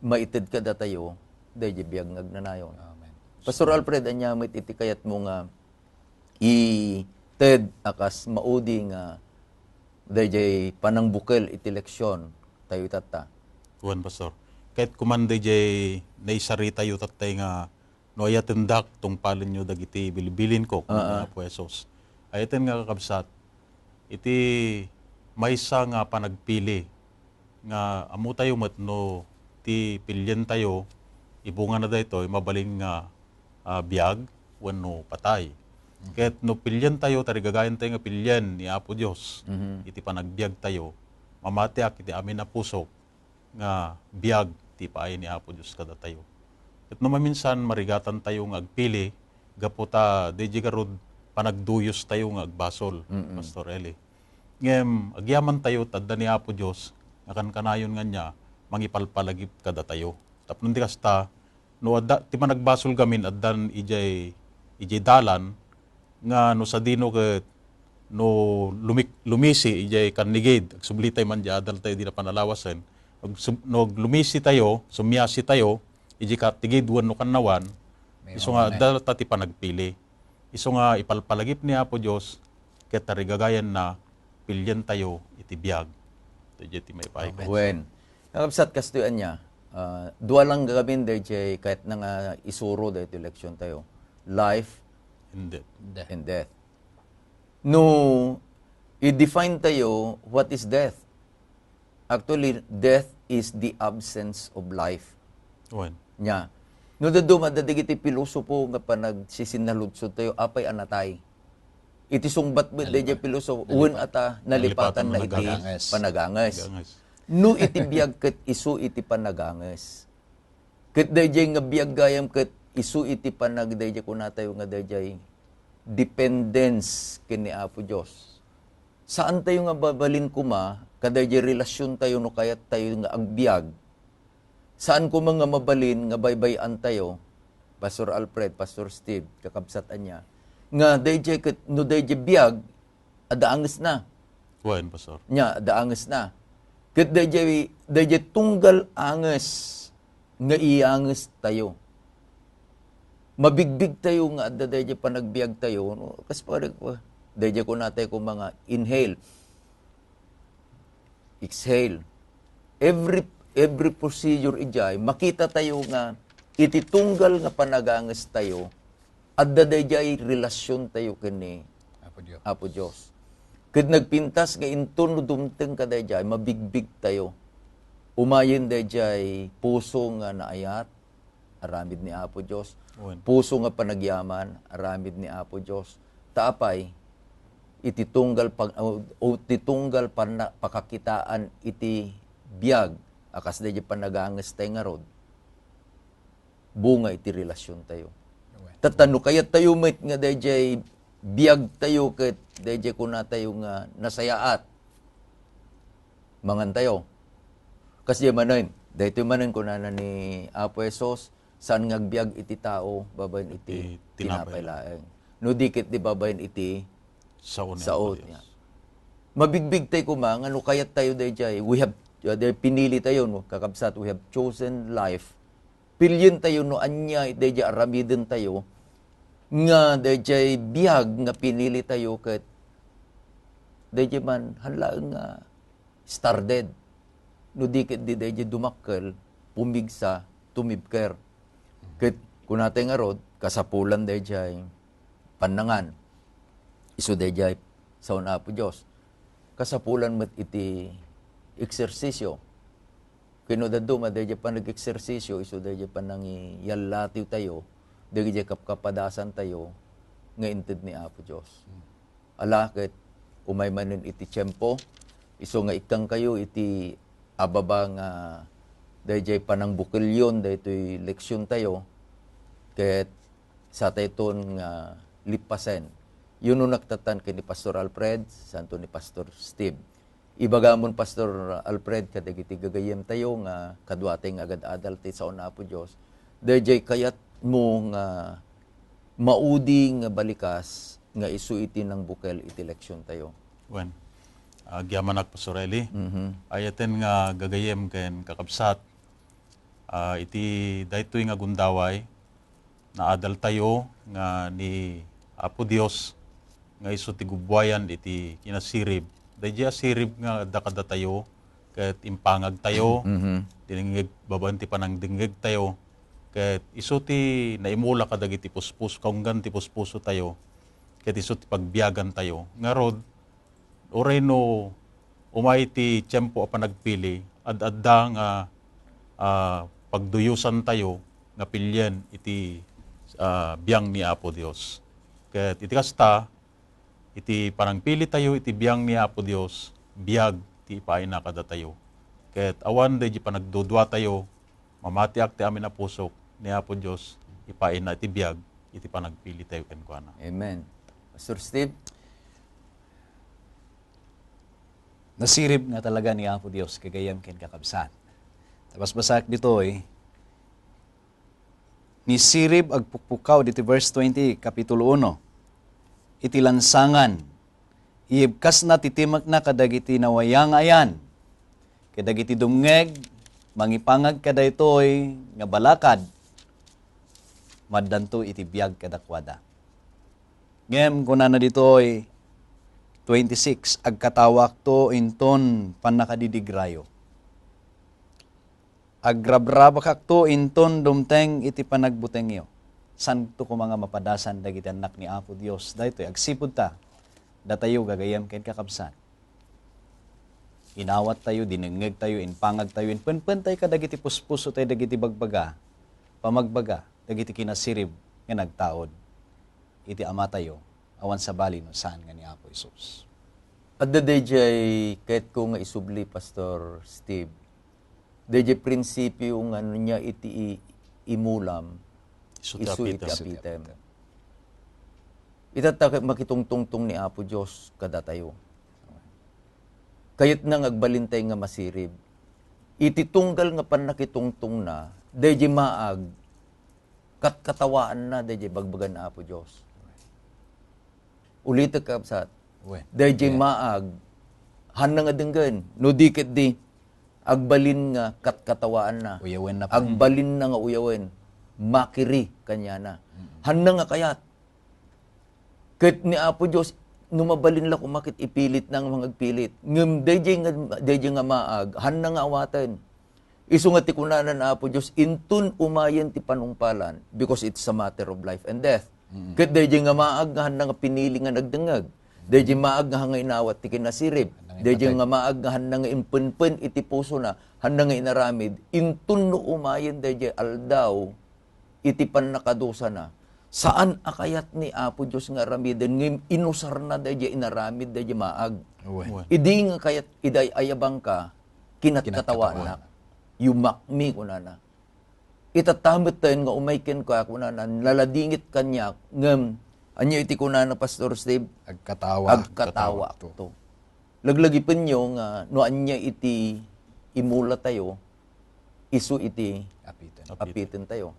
maited kadatayo daydiay biag nga agnanayon. Amen. Pastor Alfred, ania met iti kayatmo nga ited a kas maudi nga daydiay panangbukel iti leksion tayo itatta. Wen, Pastor. Ket kuman daydiay naisaritayo tattay nga, "No ayatendak, tungpalenyo dagiti bilbilinko," kuman ni Aa. Apo Jesus. Ayaten nga kakabsat, iti maysa nga panagpili nga ammotayo met no ti pilientayo, ibungana daytoy, mabalin nga, ah, biag wenno patay. Mhm. Ket no pilientayo, tarigagayantayo nga pilien ni Apo Dios Mhm. iti panagbiagtayo, mamatiak iti amin a pusok nga biag ti ipaay ni Apo Dios kadatayo. Ket no maminsan, marigatantayo nga agpili gapu ta daydiay garud panagduyostayo nga agbasol, Mm-mm. Pastor Eli. Ngem agyamantayo ta adda ni Apo Dios nga kankanayon nga ania mangipalpalagip kadatayo. Tapno di kasta, no adda ti managbasol gamin addan idiay, idiay dalan, nga no sadino ket no lumik-, lumisi idiay kannigid, agsublitayo man diay adaltayo idi panalawasen. Agsub-, no aglumisitayo, sumiasitayo idiay kattigid wenno kannawan, May isu nga amen. Adda ta ti panagpili. Isu nga ipalpalagip ni Apo Dios, ket tarigagayanna, pilientayo iti biag. Ito diay ti maipaay ko. Amen. Wen. Kakabsat, kastoy ania, ah, dua lang gamin daydiay kayatna nga isuro daytoy leksiontayo. Life And death. Death. and death. No, i-define tayo, what is death? Actually, death is the absence of life. Wen. Nya. No, dadduma, adda dagiti pilosopo nga panagsisinaludsod tayo, apay a natay. Iti sungbat met daydiay Nalipatan. pilosopo, wen Nalipatan. ata nalipatan na iti Panaganges. panaganges. Panaganges. No iti biag ket isu iti panaganges. Ket daydiay nga biag gayam ket isu iti panag-, daydiay kunatayo nga daydiay dependence ken ni Apo Dios. Saan tayo nga babalin koma kadaydiay relasion tayo no kayat tayo nga agbiag. Saan koma nga mabalin nga baybay-antayo, Pastor Alfred, Pastor Steve, kakabsat ania, nga dayjay ket, no dayjay biag, adda angesna. Wen, Pastor. Nia, adda angesna. Ket dayjay, dayjay tunggal anges nga iangestayo. Mabigbigtayo nga adda dayjay panagbiagtayo, no? Kas pare ko, dayjay kunatayo koma nga inhale, exhale. Every, every procedure idiay, makitatayo nga iti tunggal nga panagangestayo, adda dayjay relasiontayo ken ni Apo Dios. Apo Dios. Ket nagpintas nga inton no dumteng kadayjay, mabigbigtayo. Umayen dayjay puso nga naayat, aramid ni Apo Dios. Wen. Puso nga panagyaman, aramid ni Apo Dios. Ta apay, iti tunggal pag-, o, o ti tunggal panna-, pakakitaan iti biag, a kas dayjay panagangestayo ngarud, bunga iti relasiontayo. Wen. Tatta, no kayattayo met nga dayjay biagtayo ket dayjay kunatayo nga nasayaat, mangantayo. Kasdiay manen, daytoy manen kunana ni Apo Jesus, saan nga agbiag iti tao babaen iti Iti tinapay tinapay laeng. No di ket di babaen iti Sao ni sao Apo Dios. Niya. Mabigbigtayo koma nga no kayattayo dayjay, we have, uh, day-, pinilitayo, no, kakabsat, we have chosen life. Pilientayo no ania dayjay aramidentayo nga dayjay biag nga pinilitayo ket dayjay man, han laeng nga started. No di ket di dayjay dumakkel, pumigsa, tumibker. Ket kunatay ngarud, kasapulan dayjay pannangan. Isu dayjay sao ni Apo Dios. Kasapulan met iti eksersisyo. Ken no dadduma dayjay panag-eksersisyo, isu dayjay panangiyallatiwtayo, dayjay kapkapadasantayo nga inted ni Apo Dios. Ala ket umay manen iti tiempo, isu nga ikkangkayo iti ababa nga dayjay panangbukelyon daytoy leksiontayo, ket satayton nga lippasen. Yunonak tattan ken ni Pastor Alfred, santo ni Pastor Steve. Ibagamon, Pastor Alfred, kadagiti gagayyemtayo nga kaduatay nga agad-adal ti sao ni Apo Dios, dayjay kayatmo nga maudi nga balikas nga isu iti nangbukel iti leksiontayo. Wen, agyamanak, Pastor Eli. Mhm. Ayaten nga gagayyem ken kakabsat, ah, iti daytoy nga gundaway, naadaltayo nga ni Apo Dios nga isu ti gubbuayan iti kinasirib. Dayjay a sirib nga adda kadatayo ket impangagtayo, Mhm. dinengngeg, babaen ti panangdengngegtayo, ket isu ti naimula kadagiti puspuso, kaunggan ti puspusotayo, ket isu ti pagbiagantayo. Ngarud, uray no umay ti tiempo a panagpili, ad-adda nga, ah, pagduyosantayo nga pilien iti, ah, biang ni Apo Dios. Ket iti kasta, iti panangpilitayo iti biang ni Apo Dios, biag ti ipaayna kadatayo. Ket awan daydi panagduduatayo, mamatiak ti amin a pusok, ni Apo Dios ipaayna iti biag iti panagpilitayo kenkuana. Amen. Pastor Steve? Nasirib nga talaga ni Apo Dios, gagayyem ken kakabsat. Ta basbasaek ditoy, nisirib agpukpukaw diti verse twenty, Kapitulo uno. Iti lansangan, iyebkasna ti timekna kadagiti nawayangaayan, kadagiti dumngeg, mangipangag kadaytoy nga balakad, maaddanto iti biag kadakuada. Ngem kunana ditoy, twenty-six, "Agkatawakto inton pannakadidigrayo. Agrabrabakakto inton dumteng iti panagbutengyo." Santo koma nga mapadasan dagiti annak ni Apo Dios. Daytoy, agsipud ta, datayo gagayyem ken kakabsat, inawattayo, dinengngegtayo, impangagtayo, impenpentayo kadagiti puspusotayo dagiti bagbaga, pamagbaga dagiti kinasirib nga nagtaud iti Amatayo, awan sabali no saan nga ni Apo Jesus. Adda dayjay kayatko nga isubli, Pastor Steve. Dayjay prinsipio nga no ania iti i-, imulam, Isu ti isu iti apitem. Apitem. Itatta ket makitungtungtong ni Apo Dios kadatayo. Kayatna nga agbalintay nga masirib. iti tunggal nga pannakitungtongna, dayjay maag, katkatawaanna dayjay bagbaga ni Apo Dios. Ulitek, kabsat. Wen. Dayjay Wen. maag, hanna nga denggen. No di ketdi, agbalin nga katkatawaanna. Uyawenna pay. Agbalinna nga uyawen. Makiri kaniana. Mm. Hanna nga kayat. Ket ni Apo Dios, no mabalin la koma ket ipilitna nga mangagpilit. Ngem dayjay nga, dayjay nga maag, hanna nga awaten. Isu nga ti kunana ni Apo Dios, inton umayen ti panungpalan, because it's a matter of life and death. Mm. Ket dayjay nga maag nga hanna nga pinili nga nagdengngeg. Dayjay maag nga hanna nga inawat ti kinasirib. Hanna nga Dayjay ipateg. nga maag nga hanna nga impenpen iti pusona, hanna nga inaramid. Inton no umayen dayjay aldaw, iti pannakadusana. Saan a kayat ni Apo Dios nga aramiden, ngem inusarna dayjay inaramid dayjay maag. Wen. Wen. Idi nga kayat, idi ay-ayabangka, kinatkatawaannak. Kinatkatawaannak. Yumakmi, kunana. Itatta metten nga umay kenka, kunana, naladingit kaniak, ngem, ania iti kunana, Pastor Steve? Agkatawa. Agkatawa Agkatawa to. to. Laglagipenyo nga no ania iti imulatayo, isu iti Apiten. apitentayo.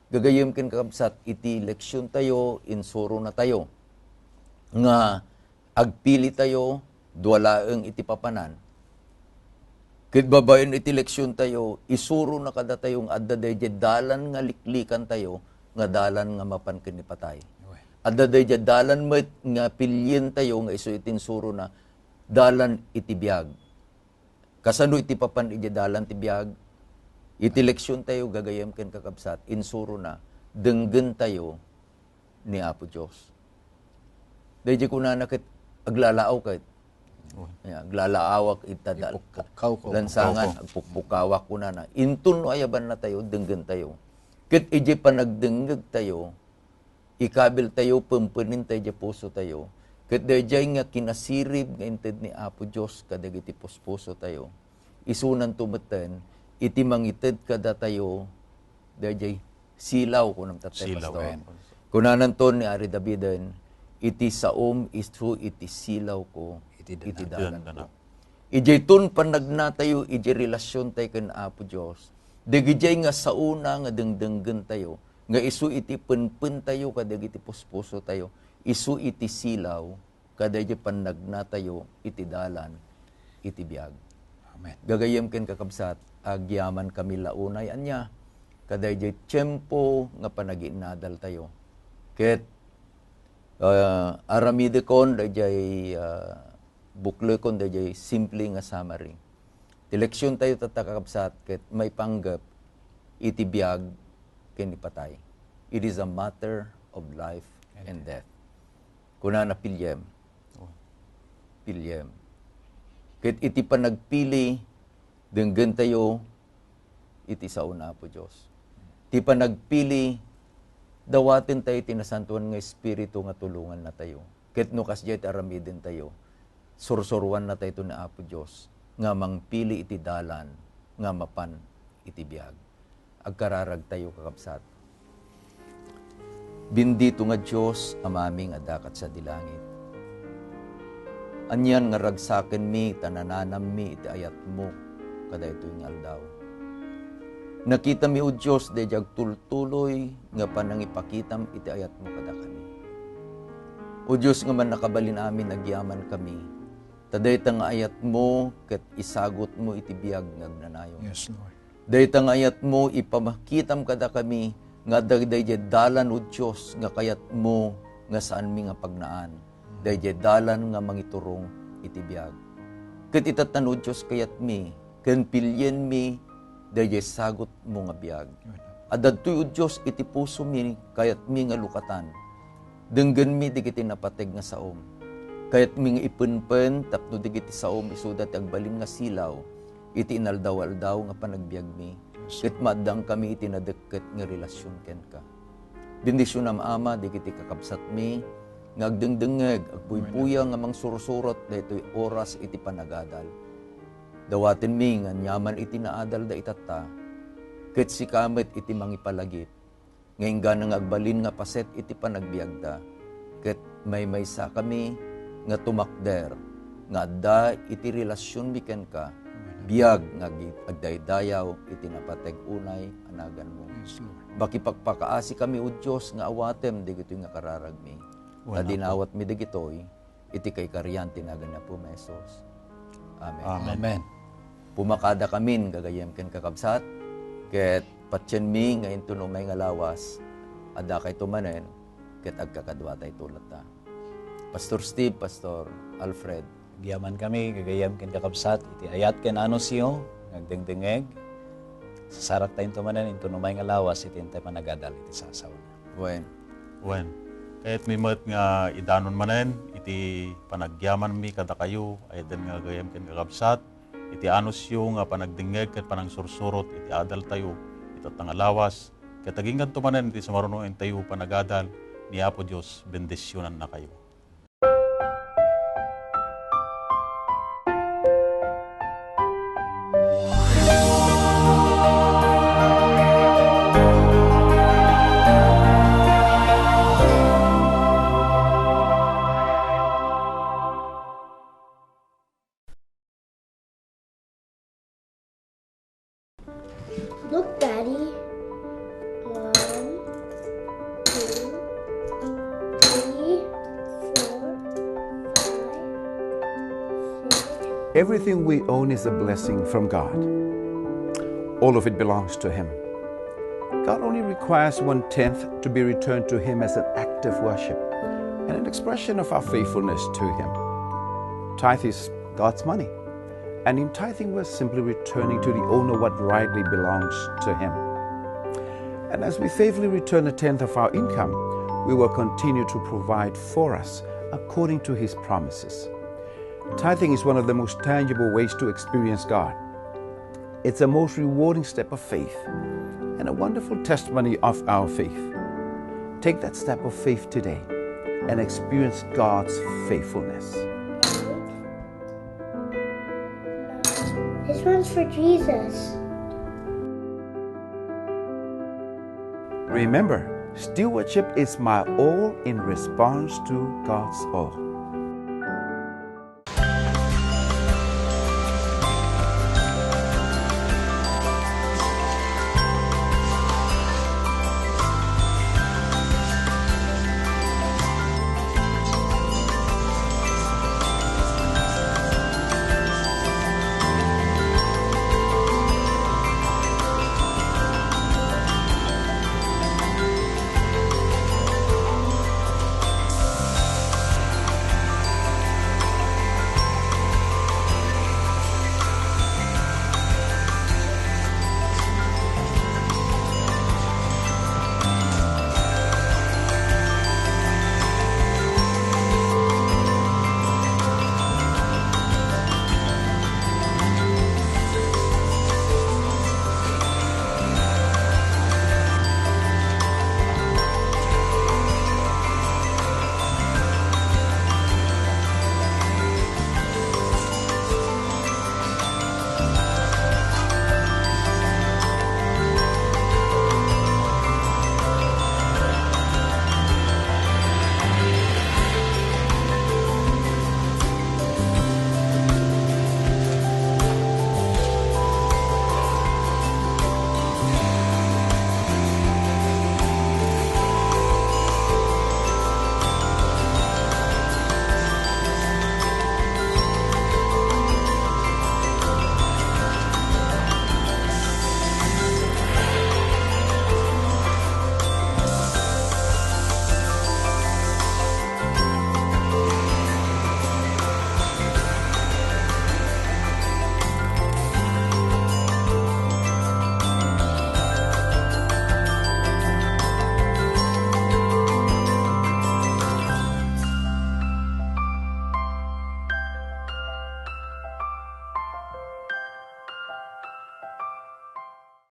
Gagayyem ken kakabsat, iti leksiontayo, insuronatayo nga agpilitayo, dua laeng iti papanan. Ket babaen iti leksiontayo, isurona kadatayo nga adda dayjay dalan nga liklikantayo, nga dalan nga mapan ken ni patay. Wen. Adda dayjay dalan met nga pilientayo nga isu iti insurona, dalan iti biag. Kasano iti papan iti dalan ti biag? Iti leksiontayo, gagayyem ken kakabsat, insurona, denggentayo ni Apo Dios. Dayjay kunana ket, aglalaaw ket. Wen. Ya, aglalaawak ita da-, Ipukpukkaw ko, lansangan, pukpukkaw ko. agpukpukkawak kunana. Inton no ayabannatayo, denggentayo. Ket idiay panagdengngegtayo, ikabiltayo, pempenentayo idiay pusotayo. Ket dayjay nga kinasirib nga inted ni Apo Dios kadagiti puspusotayo, isunanto metten iti mangited kadatayo dayjay silaw, kunam tattay, Silaw, Pastor. Wen. Kunananto ni Ari Daviden, "Iti saom isu iti silawko, Iti iti dalan. dalanko." Idiayton pannagnatayo, idiay relasiontayo ken Apo Dios, dagidiay nga saona nga dengdenggentayo, nga isu iti penpentayo kadagiti puspusotayo, isu iti silaw, kadaydiay pannagnatayo iti dalan iti biag. Amen. Gagayyem ken kakabsat, agyamankami la unay ania, kadaydiay tiempo nga panagiinnadaltayo. Ket, ah, aramidekon daydiay, ah, buklekon daydiay simple nga summary. Ti leksiontayo tatta, kakabsat, ket maipanggep iti biag ken ipatay. It is a matter of life and death. Kunana, "Piliem." Oh. Piliem. Ket iti panagpili, denggentayo iti sao ni Apo Dios. Ti panagpili, dawatentayo ti Nasantoan nga Espiritu nga tulongannatayo. Ket no kasdiay ti aramidentayo, sursuroannatayto ni Apo Dios nga mangpili iti dalan nga mapan iti biag. Agkararagtayo, kakabsat. Bendito nga Dios, Amami nga adda kad sadi langit. Anian nga ragsakenmi ta nananammi iti ayatmo kadaytoy nga aldaw. Nakitami, O Dios, daydi agtultuloy nga panangipakitam iti ayatmo kadakami. O Dios nga Mannakabalin-amin, agyamankami, ta dayta nga ayatmo ket isagutmo iti biag nga agnanayon. Yes, Lord. Dayta nga ayatmo, ipamakitam kadakami nga adda daydiay dalan, O Dios, nga kayatmo nga saanmi nga pagnaan. Daydiay dalan nga mangiturong iti biag. Ket itatta, O Dios, kayatmi ken pilienmi daydiay sagutmo nga biag. Adda daytoy, O Dios, iti pusomi, kayatmi nga lukatan. Denggenmi dagiti napateg nga saom. Kayatmi nga ipenpen tapno dagiti saom isuda ti agbalin nga silaw iti inaldaw-aldaw nga panagbiagmi, ket maaddangkami iti nadekket nga relasion kenka. Bendisionam, Ama, dagiti kakabsatmi nga agdengdengngeg, agbuybuya nga mangsursurot daytoy oras iti panagadal. Dawatenmi nga aniaman iti naadalda itatta, ket sika met iti mangipalagip, nga inggana nga agbalin nga paset iti panagbiagda, ket maymaysakami nga tumakder nga adda iti relasionmi kenka, biag nga agi-, agdaydayaw iti napateg unay a naganmo. Yes, Lord. Makipagpakaasikami, O Dios, nga awatem dagitoy nga kararagmi. Ta dinawatmi dagitoy iti kaikarian ti nagan ni Apo Jesus. Amen. Amen. Amen. Pumakadakamin, gagayyem ken kakabsat, ket patienmi nga inton umay nga lawas, addakayto manen, ket agkakaduatayto latta. Pastor Steve, Pastor Alfred. Agyamankami, gagayyem ken kakabsat, iti ayat ken anusyo nga agdengdengngeg. Sasaraktayonto manen inton umay nga lawas iti intay panagadal iti sasaona. Wen. Wen. Kayatmi met nga idanon manen iti panagyamanmi kadakayo, ayaten nga gagayyem ken kakabsat, iti anusyo nga panagdengngeg ken panangsursurot iti adaltayo iti tatta nga lawas, ket agingganto manen iti sumaruno intayo panagadal ni Apo Dios, bendisionannakayo. Look, Daddy. One, two, three, four, five, six. Everything we own is a blessing from God. All of it belongs to Him. God only requires one tenth to be returned to Him as an act of worship and an expression of our faithfulness to Him. Tithe is God's money. And in tithing, we're simply returning to the owner what rightly belongs to him. And as we faithfully return a tenth of our income, we will continue to provide for us according to his promises. Tithing is one of the most tangible ways to experience God. It's the most rewarding step of faith and a wonderful testimony of our faith. Take that step of faith today and experience God's faithfulness. This one's for Jesus. Remember, stewardship is my all in response to God's all.